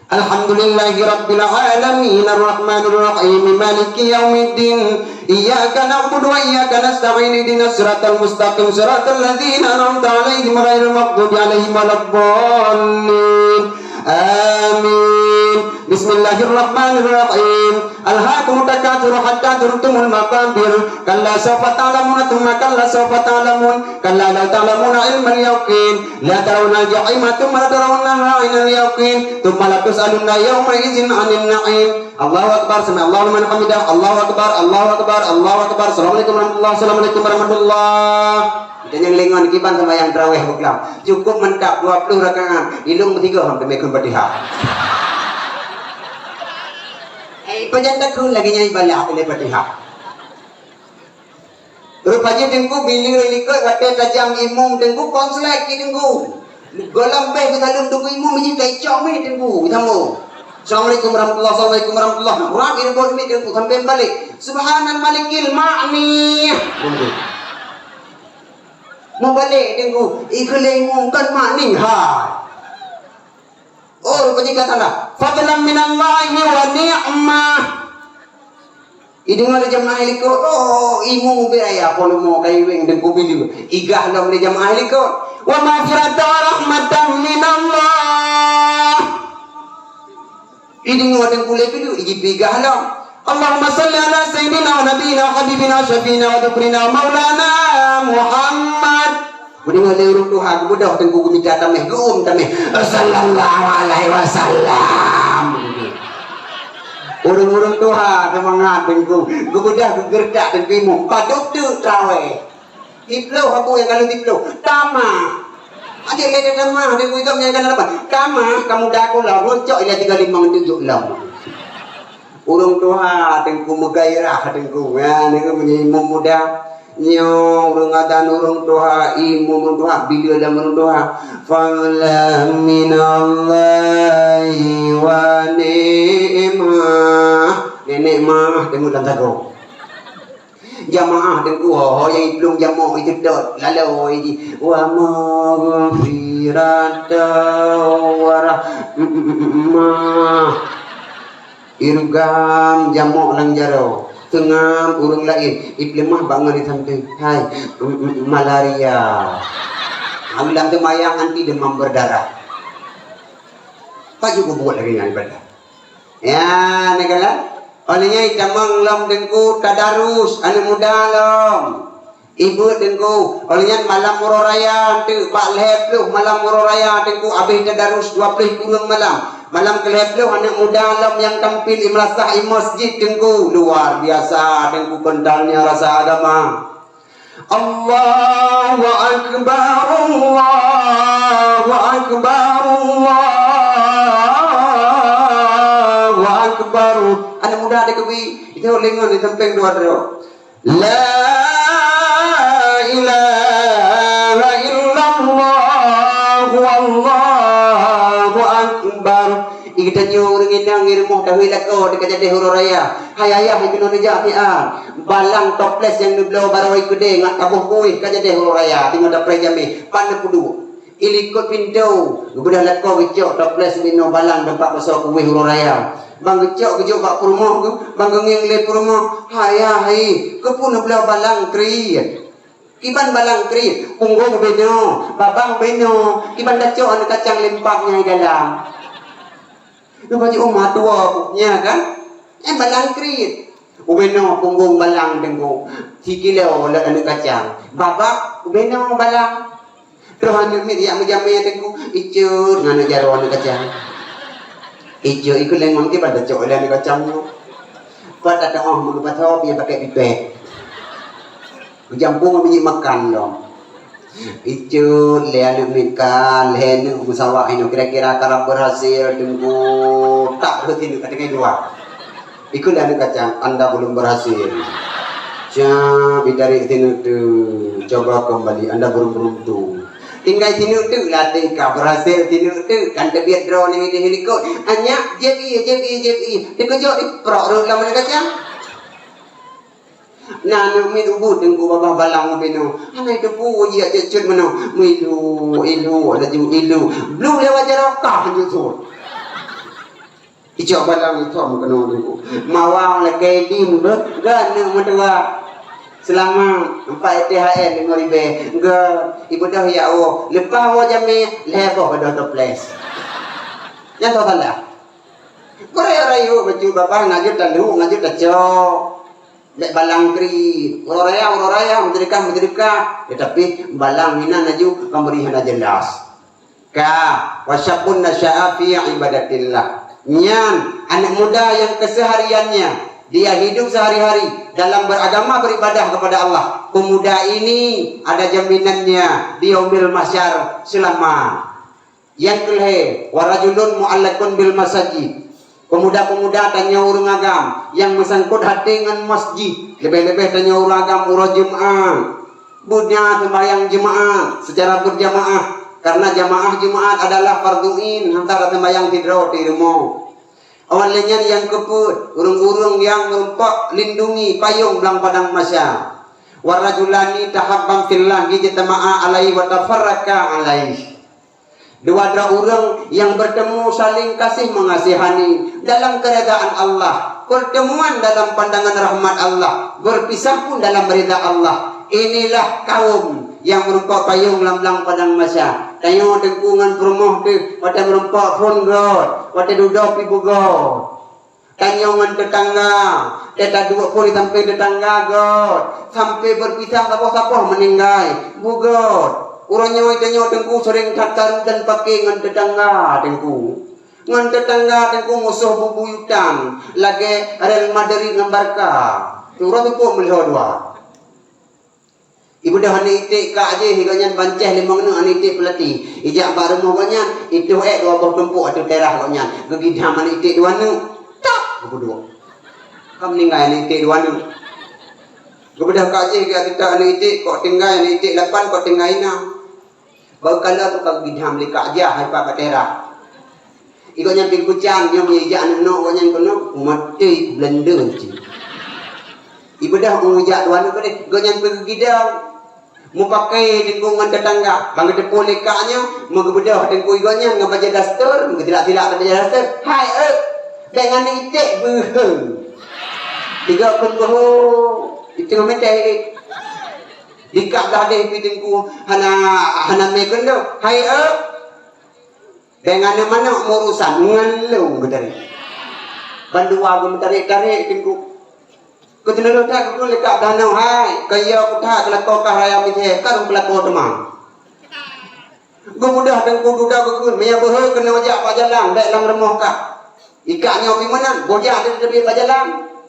Alhamdulillahi rabbil alamin, arrahmanir rahim, maliki yaumiddin. Iyyaka na'budu wa iyyaka nasta'in, ihdinas siratal mustaqim, siratal ladzina an'amta 'alaihim ghairil maghdubi 'alaihim waladdallin. Amin. Bismillahirrahmanirrahim. Alhaakumut takatsur hatta zurtumul maqabir. Kalla sawfa ta'lamuna tsumma kalla sawfa ta'lamun. Kalla law ta'lamuna 'ilmal yaqin. La tarawunnal jahima tsumma la tarawunnaha 'ainal yaqin. Tsumma la tus'alunna yauma idzin 'anin na'im. Allahu Akbar, sami Allahu liman hamidah. Allahu Akbar, Allahu Akbar, Allahu Akbar. Assalamualaikum warahmatullahi, assalamualaikum warahmatullahi. Kita nyang lengon kiban sama yang tarawih buklam. Cukup mantap dua puluh rakaat. Ilung tiga hampir mekun Fatihah. Eh, pajan takut lagi nyai balak oleh Fatihah. Rupa jih Teungku, bila likot watèe tajam imum Teungku, konslet cit Teungku. Gohlom beh geusaleuem Teungku imum, jih ka icok meh Teungku, sambung. Assalamualaikum warahmatullahi, assalamualaikum warahmatullahi. Rab ireubot meh Teungku, sampai balik. Subhanal malikil ma'ni. Mubalek Teungku, ikheun lé imum kon ma'ni. Ha. Oh, rupajih kata Allah, fadlan minallahi wa ni'mah. Ideungoe lé jamaah likot, oh, imu bèk ya, polomo kaiweng dan kubilu. Igah lom lé jamaah likot. Wa maghfiratan wa rahmatan minallah. Ideungoe dan kulé bilu, iji pigah lom. Allahumma salli ala sayyidina wa nabiyina habibina syafi'ina wa dhukrina maulana Muhammad. Geudeungoe lé ureueng tuha, geubeudôh Teungku geumita tameh, geuôm tameh. Sallallahu alaihi wasallam. Ureueng-ureueng tuha seumangat Teungku. Geubeudôh geugeureutak Teungku imeum. Padub teuk traweh. Siploh aku nyang ka lheueh siploh. Tamah. Adik lé tamah Teungku ikam nyang ka na lapan. Tamah kamu dah kula rucok ilée tiga limong tujoh lom. Ureueng tuha Teungku meugairah Teungku. Ya, Teungku meunyoe imeum muda. Nyoe ureueng adan ureueng tuha, imeum ureueng tuha, bileue lam ureueng tuha. Fadlan minallahi wa ni'mah. Nenek mah teumeuk lam sagoe. Jamaah Teungku ho, ho nyang iplueng jamok itu dot. Lalu ji, wa maghfiratan wa rahmah. Irgam jamok lam jaroe, seungab ureueng laén, ipeuleumah bak ngon di sampéng. Hai, m-, m-, malaria. Lam seumayang anti demam berdarah. Pajoh peubuet lagèe nyan ibadah. Ya, neukalon. Óh lheueh nyan itamong lom Teungku tadarus aneuk muda lom. Ibeut Teungku, óh lheueh nyan malam uroe raya teuk bak lhèe ploh malam uroe raya Teungku abéh tadarus dua ploh kureueng malam. Malam keu lhèe ploh aneuk muda lom nyang tampil i meulasah i masjid Teungku. Luar biasa Teungku kentalnya rasa agama. Allahu Akbar, Allahu Akbar, Allahu Akbar. Aneuk muda dikeubri, itu lengon di sampéng dua droe. La ilaha illallah, wallahu akbar. Geutanyoe ureueng inong di rumoh tahui lakoe teuka jadeh uroe raya. Hai ayah, keunoe neujak siat. Balang toples nyang neubloe barô ikeudée ngat taboh kueh ka jadeh uroe raya. Teungoh tapreh jamé, pan neupeuduek. Ilikot pintoe, geubeudôh lakoe geucok toples binoe balang teumpat beusoe kueh uroe raya. Ban geucok geujok bak peurumoh geuh, ban geungieng lé peurumoh, "Hayah hai, keupeue neubloe balang kriet? Kiban balang kriet, punggong binoe, babah binoe, kiban tacok aneuk kacang limpah nyang di dalam." Nyoe bak uma tuwoe, nya kan? Nyan balang kriet. Ubenoe punggong balang Teungku, sikilo lôn aneuk kacang. Babah, ubenoe balang. Troh aneuk miet jak meujamé Teungku, icut ngon aneuk jaroe aneuk kacang. Icut ikut lengon kiban tacok lé aneuk kacang nyoe. Pat tatu'oh meugeupasoe pih pakai pipet. Geujampung minyeuk makan lom. Icut lé aneuk miet ka lhèe neuk meusawa inoe, kira-kira karab berhasil Teungku, tak rhot sineuk ka tinggai dua. Ikut lé aneuk kacang, "Anda belum berhasil." Siap, ditarik sineuk tu, coba kembali, "Anda belum beruntung." Tinggai sineuk tu, latih ka berhasil sineuk tu, kan teubiet droeneuh di likot. Anyak, jép ie, jép ie, jép ie. Teukeujot diprok rhot lam aneuk kacang. Na aneuk miet ubit teungku babah balang ubit nyoe. Hana jiteupeue jiak cut-cut meunoe. Milu, ilu, laju ilu. Blu lewat jaroe kah jeuet sot. Icok balang itom keunoe teungku. Mawang lakée dim beuh, gan aneuk meutuah. Seulamat empat T H R lima ribée. Gan ibeudôh jak woe. Leupah woe jamé, lhée boh beudôh toples. Nyang toh salah. Beurayeuk-rayeuk bacut babah ngajut talu, ngajut tacok. Bék balang kriet. Uroe raya, uroe raya, meudeurikah, meudeurikah. Teutapi balang hinan laju pemberi hana jelas. Ka, wa syabun nasya'a fi ibadatillah. Nyan, anak muda yang kesehariannya, dia hidup sehari-hari dalam beragama, beribadah kepada Allah. Pemuda ini ada jaminannya di yaumil mahsyar selamat. Nyang keulhée, wa rajulun mu'allaqun bil masajid. Pemuda-pemuda tanyoe ureuëng agam nyang meusangkot hati ngon masjid, leubeh-leubeh tanyoe ureuëng agam uroe Jumat. Bunya sembahyang Jumat secara berjamaah, karena jamaah Jumat adalah fardhu ain, hana tasembahyang sidroe di rumoh. Awak lheueh nyan nyang keupeuet, ureuëng-ureuëng nyang meureumpok lindungi payong blang padang mahsyar. Wa rajulani tahabba fillah, ijtama'a alaihi wa tafarraqa alaihi. Dua droe ureuëng nyang bertemu saling kasih mengasihani dalam keredaan Allah, pertemuan dalam pandangan rahmat Allah, berpisah pun dalam rida Allah. Inilah kaum nyang meureumpok payong lam blang padang mahsyar. Tanyoe teungku ngon peurumoh teuh, watée meureumpok phon göt, watée dudoe pih beugöt. Tanyoe ngon teutangga, teuka duek phon di sampéng teutangga göt, sampai berpisah saboh-saboh meuninggai, beugöt. Uroe nyoe tanyoe teungku sering that karu dan paké ngon teutangga teungku. Ngon teutangga teungku musoh bubuyutan lagée Real Madrid ngon Barca. Uroe teupok meulhö dua. Ibeudôh aneuk iték kak jih, gobnyan bancéh limong neuk aneuk iték peulati. Ijak bak rumoh gobnyan, itoh ék dua boh tumpok ateueh teras gobnyan. Geugidam aneuk iték dua neuk. Tak! Geupeuduek. Ka meuninggai aneuk iték dua neuk. Geubeudôh kak jih geuh ateueh aneuk iték, kok tinggai aneuk iték lapan, kok tinggai nam. Bak kala tu ka geugidam lé kak jah hai pat bak teras. Igoe nyan pih geucam, nyoe meunyo ijak aneuk nok gobnyan keunoe, maté Belanda cit. Ibeudôh ureueng ijak dua aneuk keudeh, gobnyan pih geugidong. Meupaké teungku ngon teutangga, ban geuteupeue lé kak nyoe, meugeubeudôh teungku igoe nyan ngon bajée daster, meugeutibak-tibak bajée daster. Hai, eh, bék ngon iték beuhe. Tiga pun beuhe, itu meutai. Dikak gadeh pih teungku hana, hana mé keunoe. Hai, eh. Dengan manok meurusan ngon lôn geutarek. Bandua geumeutarék-tarék teungku. Keuteuneuloh that geukheun lé kak danau, hai, kaya kutha keulakoe kah raya mithé, ka lôn peulakoe teuma. Geumudah teungku duda geukheun, meunyo beuhe keunoe jak bak jalan, bék lam rumoh kah. Ikak nyoe pih meunan, bojah teubiet bak jalan.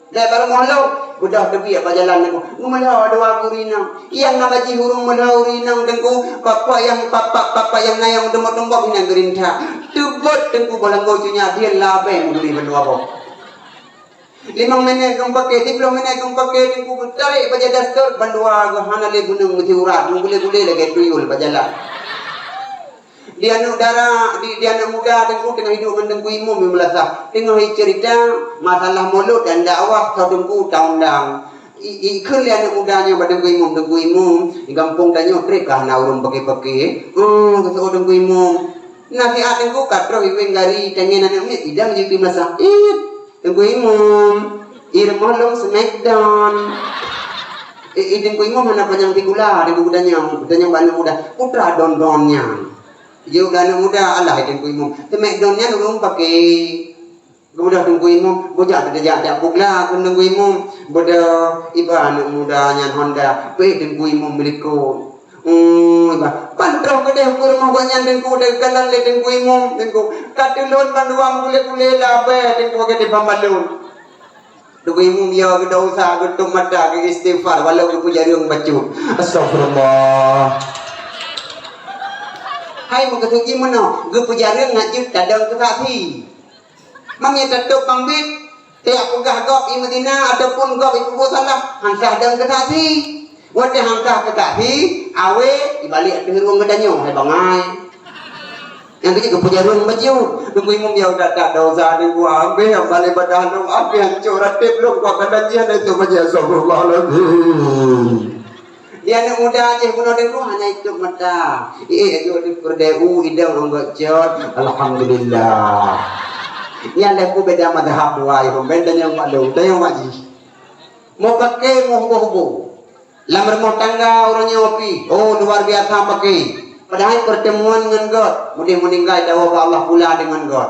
Lé barô moh lom, beudoh teubiet bak jalan teungku. Geumeulhö dua gurée inong. Nyang na bajih ureueng meulhö ureueng inong teungku, papa nyang papa, papa nyang na nyang meutumbok-tumbok inan geurinta. Teubot teungku boh langgoe cunya, dia labeng gurée bandua boh. Limong minét geumpaké, siplôh minét geumpaké teungku, geutarek bajée daster bandua geuh hana lé beuneueng meusiurat, meugulé-gulé lagée tuyul bak jalan. Di aneuk dara, di, di aneuk muda teungku teungoh hidup ngon teungku imum di meulasah. Teungoh iceurita masalah mulod dan dakwah, soe teungku taundang. I, ikheun lé aneuk muda nyoe bak teungku imum, teungku imum, di gampông tanyoe trép ka hana ureueng paké-paké. Oh, kata teungku imum. Nasihat teungku ka troh iweng gari tangieng aneuk miet idang jih pi meulasah. It, teungku imum. I rumoh lôn smackdown. I, i teungku imum hana panyang tigula, teungku geutanyoe, geutanyoe bak aneuk muda. Putra don-don nyan. Jeuet keu aneuk muda, alah, hai teungku imum. Smackdown nyan ureueng paké. Geubeudôh teungku imum, bujak teujak jak bugla keu teungku imum. Beudôh iba aneuk muda nyan Honda, pih teungku imum milikon. Hmm, iba. Ban troh keudeh keu rumoh gobnyan teungku, teukalon lé teungku imum, teungku. Ka teulon bandua meukulé-kulé labée teungku, ka teuh pambalon. Teungku imum ya geudosa, geutueng mata, geuistighfar, walau geupeujareueng bacut. Astagfirullah. Hai, meukeusut jih meunoe, geupeujareueng ngat jeuet tadong keu saksi. Meunyoe tatôb bang biet, tiep peugah gob i meuzina ataupun gob i peubuet salah, han sah dong keu saksi. Watée han sah keu saksi, awé ibalik ateueh rueng geutanyoe, hai bangai. Nyang keuh geupeujareueng baju. Teungku imum, ya udah tak dosa Teungku, habéh amal ibadah lôn, habéh hancô ratéb lôn, kuat kadang jian itu baju, astagfirullahalazim. Di aneuk muda jih bunoe Teungku hana itôp mata. Iék aju di peureudée u idong anggôt cot. Alhamdulillah. Nyan lé ku beda mazhab dua ibu ben tanyong mak lôn, tanyong mak jih. Mau pakai mau hubo-hubo. Lam rumoh tangga ureuëng nyoe pi, oh luar biasa paké. Padahai pertemuan ngon gét, mudeh meuninggai tawoe bak Allah pula deungon gét.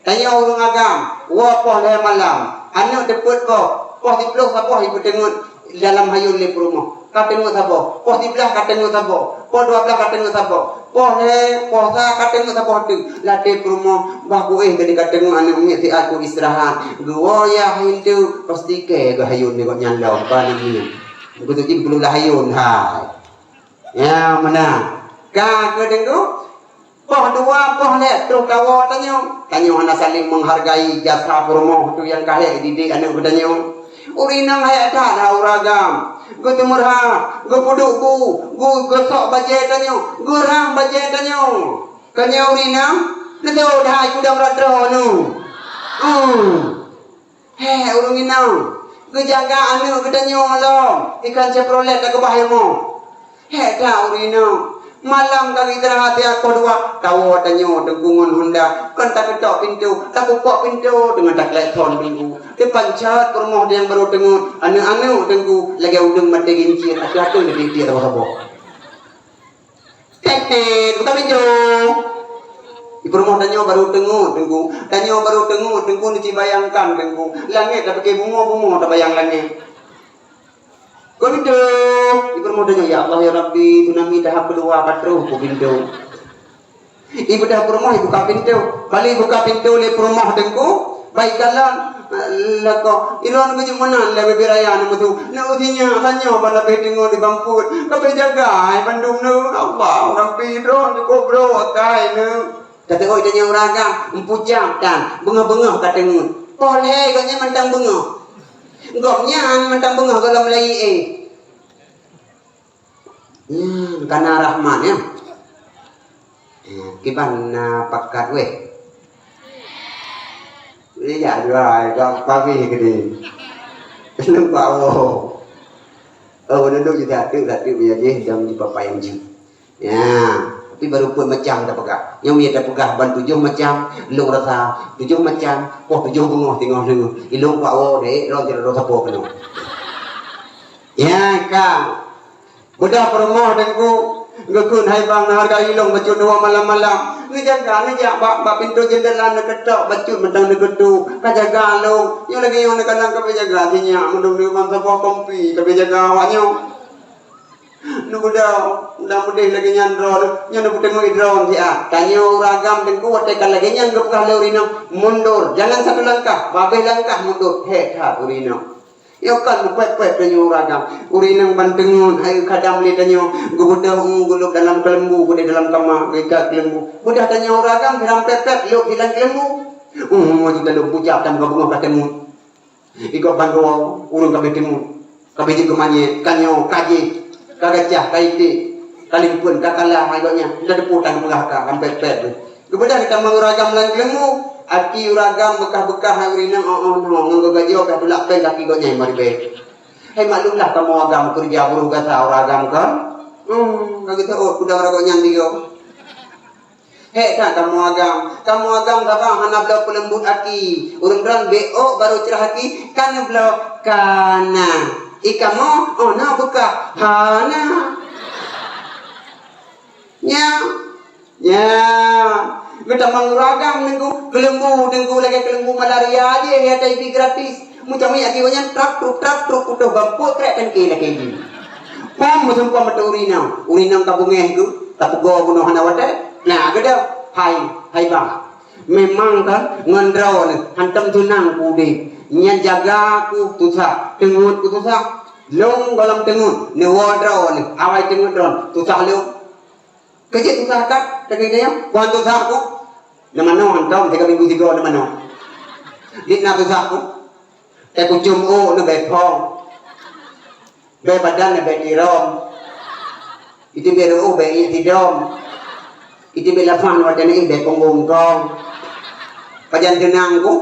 Tanyoe ureuëng agam, woe poh lhée malam, aneuk teupeuet boh, poh siplôh saboh jipeuteungeut dalam hayôn lé peurumoh. Ka teungeut saboh, poh siblaih ka teungeut saboh, poh dua blaih ka teungeut saboh, poh lhée, poh sa ka teungeut saboh teuk. Lam até peurumoh, bah kuéh jadi ka teungeut aneuk miet siat ku istirahat. Geuwoe yah hayôn teuk, pasti kée geuhayôn nibak nyan lom, ka aneuk miet. Beutôi jih beulula hayôn hai. Ya, meunan. Ka keu Teungku? Poh dua, poh lhée, troh tawoe tanyoe. Tanyoe hana saléng menghargai jasa peurumoh tu nyang ka hék didik aneuk geutanyoe. Ureuëng inong hék that ha ureuëng agam. Geuteumeurah, geupeuduek bu, geu-, geusok bajée tanyoe, geurhang bajée tanyoe. Keu nyoe ureuëng inong, neutôh dahai kudong rot droeneuh. Hmm. Hék, ureuëng inong, geujaga aneuk geutanyoe lom, ikan Chevrolet takeubah ilmu. Hék that ureuëng inong, malam ka geuistirahat siat poh dua, tawoe tanyoe Teungku ngon Honda, kon takeutok pintoe, tapupok pintoe deungon taklakson Teungku. Teupanchat peurumoh nyang barô teungeut, aneuk-aneuk Teungku, lagée udeueng maté gincir, ateueh-ateueh lé tiek-tiek saboh-saboh. Tet-tet, buka pintoe. Di peurumoh tanyoe barô teungeut Teungku. Tanyoe barô teungeut Teungku, neuci bayangkan Teungku. Langét tapiké bumoe, bumoe tabayang langét. Buka pintoe. Di peurumoh tanyoe, ya Allah, ya Rabbi, tsunami tahap keudua ka troh, buka pintoe. Ibeudôh peurumoh, ibuka pintoe. Bali buka pintoe lé peurumoh Teungku. Baik jalan, lakoe, ilôn geujok meunan lé bibit raya neumeusu. Neu sinyak tanyoe ban leubeh teungeut di bampôt. Ka beujaga hai bandum neu. Allah, Rabbi, droe cukôp brok akai neu. Ka teuhôi tanyoe ureuëng agam, meupucang tan, beungoh-beungoh ka teungeut. Poh lhée gobnyan mantong beungoh. Gobnyan mantong beungoh gohlom lagi éh. Nyan kana Rahman, ya. Eh, kiban na pakat weh. Iya, dua, ka pabih gede. Nampak, oh. Oh, duduk je satu-satu punya je, dan di papai yang ji. Ya, tapi baru pun macam dah pegang. Yang dia dah pegang ban tujuh macam, lung rasa tujuh macam, oh, tujuh bengah tengah tu. Ilung pak, oh, dek, lo je lo sapo kena. Ya, kau. Beudôh peurumoh Teungku, geukheun hai bang na hareuga ilong bacut dua malam-malam. Neujaga, neujak bak, bak pintoe jendela neukeutok, bacut mantong neukeutu. Ka jaga lôn. Nyoe lagée nyoe neukalon ka beujaga sinyak, meudong deungon saboh kompi ka beujaga awak nyoe. Neubeudôh, mudah mudeh lagée nyan droe, nyoe neupeuteumé droe siat. Tanyoe ureuëng agam Teungku watée ka lagée nyan geupeugah lé ureuëng inong, mundur, jangan satu langkah, babeh langkah mundur. Hék that ureuëng inong. Nyoe kon meupet-pet tanyoe ureuëng agam. Ureuëng inong ban teungeut hai kadam lé tanyoe, geubeudôh u gulôb dalam keuleumbu, geude dalam kama, geuikat keuleumbu. Beudôh tanyoe ureuëng agam siram pet-pet lôb silan keuleumbu. Uh, maju dalam pucak dan beungoh ka teungeut. Ikot ban droe ureuëng ka beuteungeut, ka beujieb keumanyét, ka nyoe, ka jih, ka gajah, ka iték, ka limpeuen, ka kala, hai gobnyan, ka teupeu tan peugah ka, ram pet-pet. Geubeudôh geutamong ureuëng agam lam keuleumbu, aki ureuëng agam beukah-beukah hai ureuëng inong, oh, oh, no, ngon geugajoe ka tulak péng kaki gobnyan maribée. Hai maklumlah kamoe agam keureuja buruh gata ureuëng agam kan? Hmm, ka geuteuôt kudang ragot nyan tiga. Hék that kamoe agam, kamoe agam saban hana bloe peuleumbut aki. Ureuëng droe beuôk barô ceurah aki, ka neubloe kana. I kamoe, oh, na beukah, hana. Nya. Ya, geutamong ureuëng agam Teungku, keuleumbu Teungku lagée keuleumbu malaria jih, ya, tai pih gratis. Meucamik aki gobnyan trap trup trap trup putôh bampôt krek tangke lagée jih. Pom meusumpah meuteuk ureuëng inong, ureuëng inong ka beungéh geuh, tapeugoe bunoe hana watée. Nah, geudoe, hai, hai bang. Memang kan ngon droeneuh hantom tunang ku udeb. Nyan jaga ku susah, teungeut ku susah. Lôn gohlom teungeut, neuwoe droeneuh, awai teungeut droeneuh, susah lôn. Keu jeuet susah that, lagée nyan, wan susah ku. Neumanoe hantom, tiga minggu sigoe neumanoe. Dit na susah ku. Teukucom ôk neubée phong. Bée badan neubée tirong. Itu bée reuôh bée iék sidom. Itu bila faham watèe nyan, eh, bèk punggong kong. Pajan teunang ku.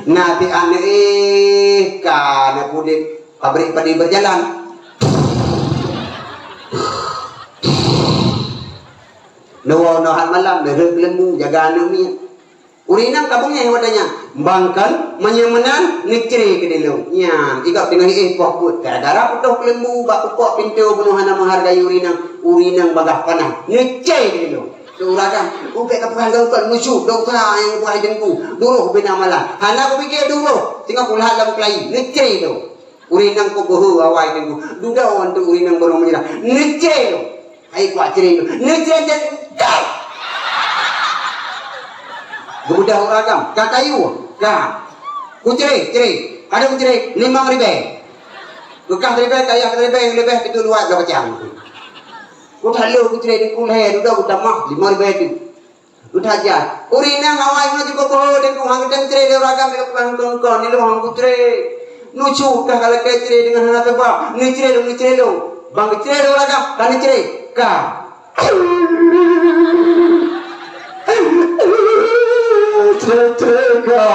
Na ti aneuk, eh, ka na pudek pabrik padi berjalan. Dua nohat malam, deuh keuleumbu, jaga aneuk miet. Ureueng inong ka beungéh watèe nyan. Bangkan, meunyoe meunan, neucre keudéh lôn. Nyan, igab teungoh éh poh peuet. Gara-gara putôh keuleumbu bak pukok pintoe bunoe hana meuhargai ureueng inong. Ureueng inong bagaih panas. Neucre keudéh lôn. Ureueng agam, ubé ka peugah lôn kon musuh, dosa nyang buah teungku. Duroh bina malam. Hana kupike duroh, singoh kulat lam keulayi. Neucre lôn. Ureueng inong kok beuhe awai teungku. Dudoe antu ureueng inong barô meunyeurah. Neucre lôn. Hai kuat cre lôn. Neucre, cre. Geubeudôh ureueng agam. Ka kayu. Ka. Kucre, cre. Padum kucre? Limong ribèe. Geukah ribèe, kayah ribèe, leubeh pintoe luwa dua pacang. Kutaleuh kucre di kulhèe, dudoe kutamah limong ribèe tu. Udah jan. Ureueng inong awai nyoe jikuk boh deungon hang geutem cre lé ureueng agam lé peugah kon-kon, nilôn hang kucre. Nucu kah ka lakèe cre deungon hana sabab. Neucre lôn, neucre lôn. Bang geucre lé ureueng agam, ka neucre. Ka. Cre-cre ka.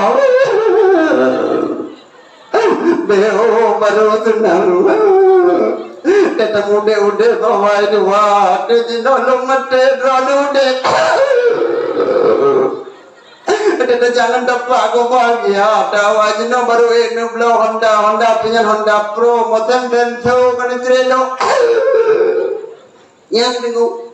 Bèk, oh, barô teunang. Ka tamudép-udép awai dua, teuh jinoe lôn maté droeneuh udép. Teuh jangan teupeu keubahagia, awai jinoe barô ék neubloe Honda, Honda pih nyan Honda Pro, motong Denso, keuneuk cre lôn. Nyan deungoe.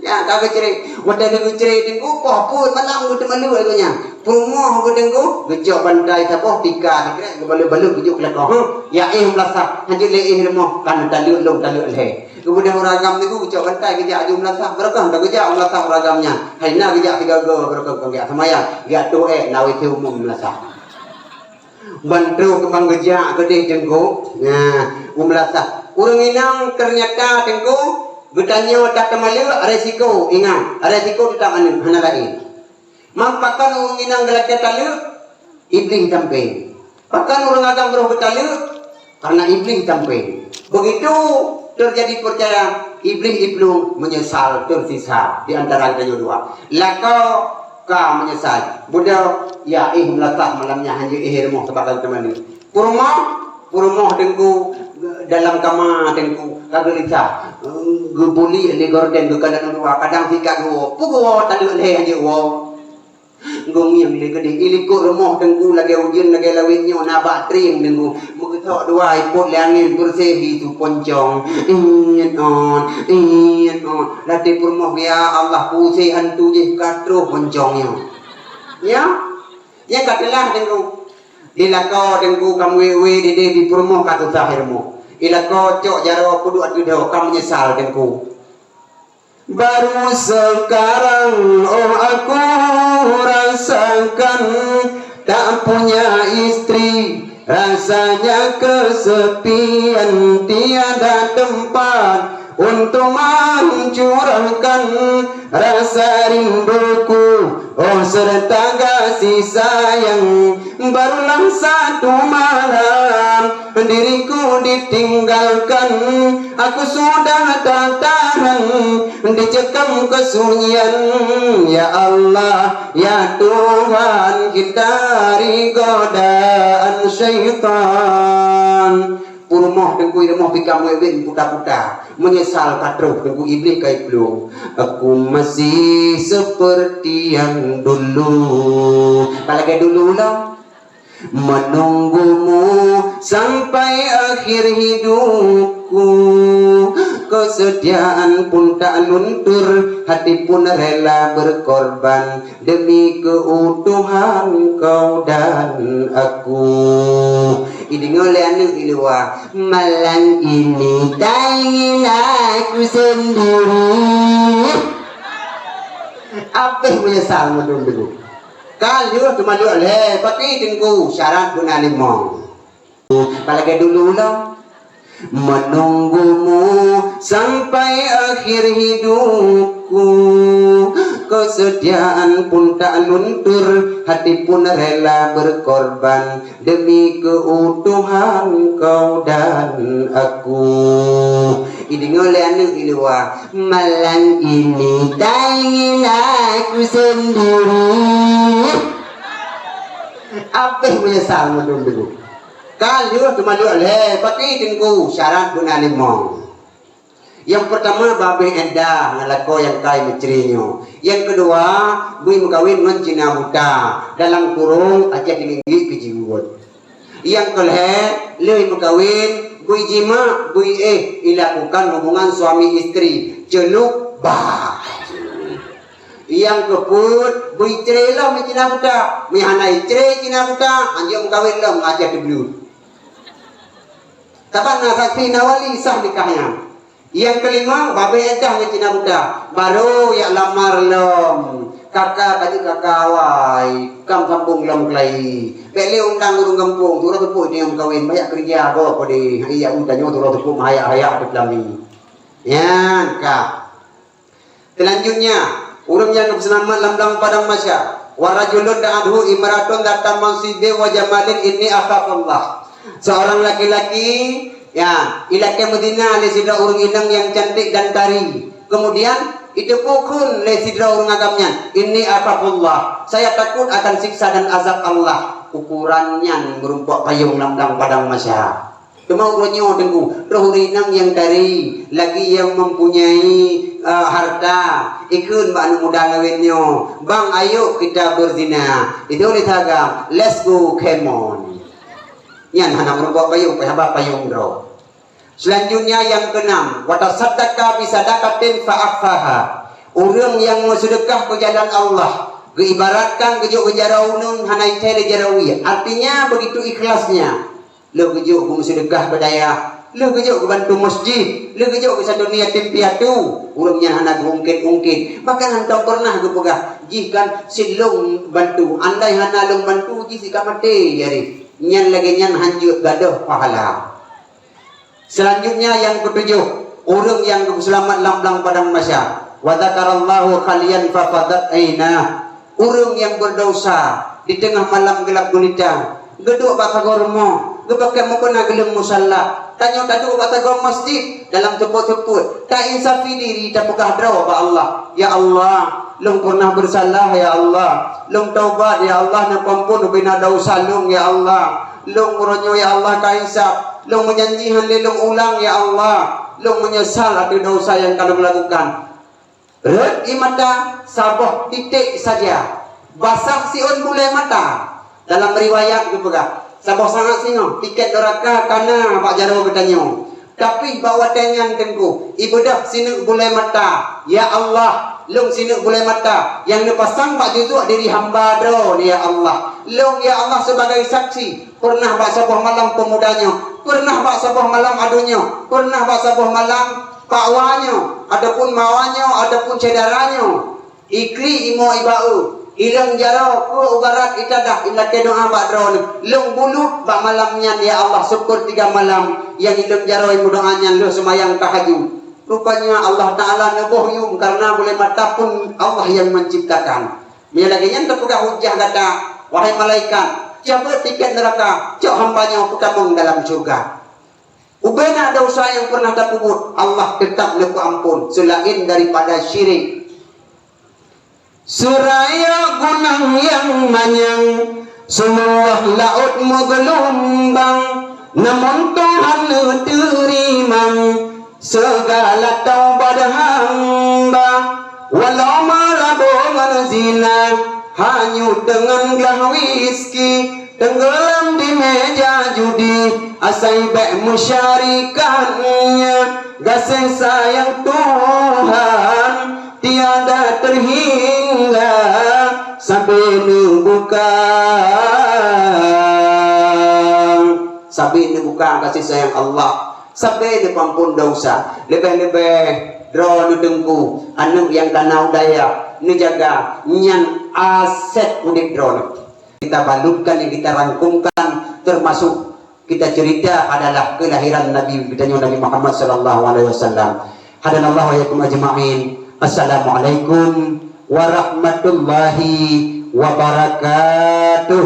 Nyan ka geucre. Watèe geucre teungku, poh peuet malam geuteumèe lheueh geuh nyan. Peurumoh geuh teungku, geucok bantai saboh, tika sikrek, geubalot-balot geujok keu lakoe. Huh, ya éh meulasah, hanjeuet lé éh rumoh, ka neutaleuek lôn taleuek lhèe. Geubeudôh ureueng agam teungku, geucok bantai geujak aju meulasah. Barokon ka geujak meulasah ureueng agam nyan. Hai na geujak sigoe-goe, barokon ka geujak seumayang, geujak tuek, na W C umum meulasah. Ban troh teuma geujak keudeh teungku. Nah, u meulasah. Ureueng inong teunyata teungku, geutanyoe tateumèe lheueh resiko. Ingat, resiko teutap aneuk, hana laén. Man pakon ureueng inong geulakèe taleuek, Iblih tampéng. Pakon ureueng agam roh geutaleuek, karena Iblih tampéng. Begitu teujadi peucaya, Iblih iplueng meunyeusal teusisa di antara geutanyoe dua. Lakoe ka meunyeusai. Beudôh, ya éh meulasah malam nyan hanjeuet éh rumoh sabab ka geuteumèe. Peurumoh, peurumoh teungku dalam kama teungku ka geulisah. Geubuliek lé gorden geukalon dua, kadang sikat geuwoe. Peue geuwoe taleuek lhèe hanjeuet woe. Geumieng lé keudeh, i likot rumoh teungku lagèe ujeuen lagèe lawét nyoe na bak trieng teungku. Meugeusok dua ipot lé angén beureuséh hi su poncong. Iet on, iet on. Lam até peurumoh, ya Allah, peue hantu jih ka troh poncong nyoe. Ya? Nyan ka teulah teungku. Di lakoe teungku ka muwé-wé dideh di peurumoh ka susah i rumoh. I lakoe cok jaroe peuduek ateueh dhoe ka meunyeusal teungku. Baru sekarang, oh, aku rasakan tak punya istri, rasanya kesepian, tiada tempat untuk mencurahkan rasa rinduku, oh, serta kasih sayang. Barulah satu malam diriku ditinggalkan, aku sudah tak tahan dicekam kesunyian. Ya Allah, ya Tuhan, hindari godaan syaitan. Peurumoh teungku i rumoh pih ka muwé-wé puta-puta. Meunyeusal ka troh teungku, Iblih ka iplueng. Aku masih seperti yang dulu. Ka lagèe dulu lom. Menunggumu sampai akhir hidupku. Kesetiaan pun tak luntur, hati pun rela berkorban demi keutuhan kau dan aku. Ideungoe lé aneuk di luwa, malam ini tak ingin aku sendiri. Abéh meunyeusal meudum dulu. Ka lheueh teumaleuek lhèe, tapi teungku syarat beuna limong. Ka lagèe dulu lom. Menunggumu sampai akhir hidupku, kesetiaan pun tak luntur, hati pun rela berkorban demi keutuhan kau dan aku. Deungoe lé aneuk di luwa, "Malam ini tak ingin aku sendiri." Abéh meunyeusal meudum dulu. Ka lheueh teumaluk lé, tapi teungku syarat beuna limong. Nyang peurtama, babeh iddah ngon lakoe nyang kai meucre nyoe. Nyang keudua, bui meukawen ngon Cina buta, dalam kurong Aceh Teunggit keu jiweuet. Nyang keulhèe, lheueh meukawen, bui jimak, bui éh, ilakukan hubungan suami istri, ceulup bah. Nyang keupeuet, bui cre lom Cina buta. Meuhana icre Cina buta, hanjeuet meukawen lom, aja teubleut. Saban na saksi, na wali, sah nikah nyan. Nyang keulima, babeh iddah ngon Cina buta. Baru jak lamar lom. Kaka ka jeuet kaka awai, kam sambong lom keulayi. Bèk lé undang ureueng gampông, turoh teupeu nyang meukawen, banyak keureuja gob peudeh. Hai jak u tanyoe turoh teupeu meuhayak-hayak teupeulami. Nyan ka. Seulanjutnya, ureueng nyang geupeuseulamat lam blang padang mahsyar. "Wa rajulun da'athu imra'atun dzata mansibin wa jamalin, inni akhafullah." Seorang laki-laki, ya, ilakèe meuzina lé sidroe ureueng inong nyang cantik dan tari. Kemudian, iteupeu kheun lé sidroe ureueng agam nyan, "Inni akhafullah." Saya takut akan siksa dan azab Allah. Ukuran nyan meurumpok payong lam blang padang mahsyar. Teuma uroe nyoe teungku, roh ureueng inong nyang tari, lagi nyang mempunyai, eh, harta, ikheun bak aneuk muda laén nyoe, "Bang, ayo kita berzina." Itu lé tagam, "Let's go, come on." Nyan hana meurumpok payong, payah haba payong droe. Selanjutnya nyang keenam, "Wa tasaddaqa bi sadaqatin fa akhfaha." Ureueng nyang meuseudeukah keu jalan Allah, geuibaratkan geujok keu jaroe uneun hana ithèe lé jaroe wie, artinya begitu ikhlasnya. Lheueh geujok geumeuseudeukah bak dayah, lheueh geujok geubantu masjid, lheueh geujok geusantoné yatim piatu, ureueng nyan hana geuungkét-ungkét. Bahkan hantom peureunah geupeugah, "Jih kan sit lôn bantu, andai hana lôn bantu, jih sit ka maté jari." Nyan lagèe nyan hanjeuet gadôh pahala. Selanjutnya nyang ketujoh, ureueng nyang geupeuseulamat lam blang padang mahsyar. "Wa dzakarallahu khaliyan fa fadat ainah." Ureueng nyang beudesya di teungoh malam geulap gulita, geuduek bak sagoe rumoh, geupakèk mukena geuleueng musalla. Tanyoe taduek bak sagoe masjid, dalam seupôt-seupôt, ta-insafi diri, tapeugah droe bak Allah, "Ya Allah, lôn peureunah beusalah, ya Allah. Lôn taubat, ya Allah, neupeuampôn ubena desya lôn, ya Allah. Lôn uroe nyoe, ya Allah, ka insaf. Lôn meujanji hana lé lôn ulang, ya Allah. Lôn meunyeusal ateueh desya nyang ka lôn lakukan." Rhot ie mata, saboh titek saja. Basah siôn bulèe mata. Dalam riwayat geupeugah, saboh saat singoh, tiket neuraka ka na bak jaroe geutanyoe. Tapi bak watèe nyan teungku, ibeudôh sineuk bulèe mata, "Ya Allah, lôn sineuk bulèe mata nyang neupasang bak juzuk diri hamba droeneuh, ya Allah. Lôn, ya Allah, sebagai saksi, peureunah bak saboh malam peumuda nyoe, peureunah bak saboh malam adoe nyoe, peureunah bak saboh malam pakwa nyoe, ataupun mawa nyoe, ataupun syedara nyoe, iklik imoe iba-e, ilôn jaroe keu u barat itadah ilakèe doa bak droeneuh. Lôn bulut bak malam nyan, ya Allah, sepertiga malam nyang ilôn jaroe meudoa nyan lheueh seumayang tahajud." Rupanya Allah Taala neuboh yum karena bulèe mata pun Allah nyang menciptakan. Meunyoe lagèe nyan teupeugah hujah gata, wahai malaikat, cabeuet tiket neuraka, cok hamba nyoe peutamong dalam syeuruga. Ubena desya nyang peureunah tapeubuet, Allah teutap neupeuampôn seulaén daripada syirik. Seuraya gunong nyang manyang, seumeulah laôt meugeulumbang, namun Tuhan neuteurimong seugala taubat hamba. Walau meurabô ngon zina, hanyut deungon glah wiski, teunggeulam di meja judi, asai bèk meusyarikat nyan. Gaséh sayang Tuhan tiada terhingga, sabe neubuka, sabe neubuka gaséh sayang Allah, sabe neupeuampôn desya. Leubeh-leubeh droeneuh teungku, aneuk nyang ka na u dayah, neujaga, nyan aset udép droeneuh. Kita balutkan, yang kita rangkumkan, termasuk kita cerita adalah kelahiran Nabi kita nyoe, Nabi Muhammad sallallahu alaihi wasallam. Hadanallahu wa iyyakum ajma'in. Assalamualaikum warahmatullahi wabarakatuh.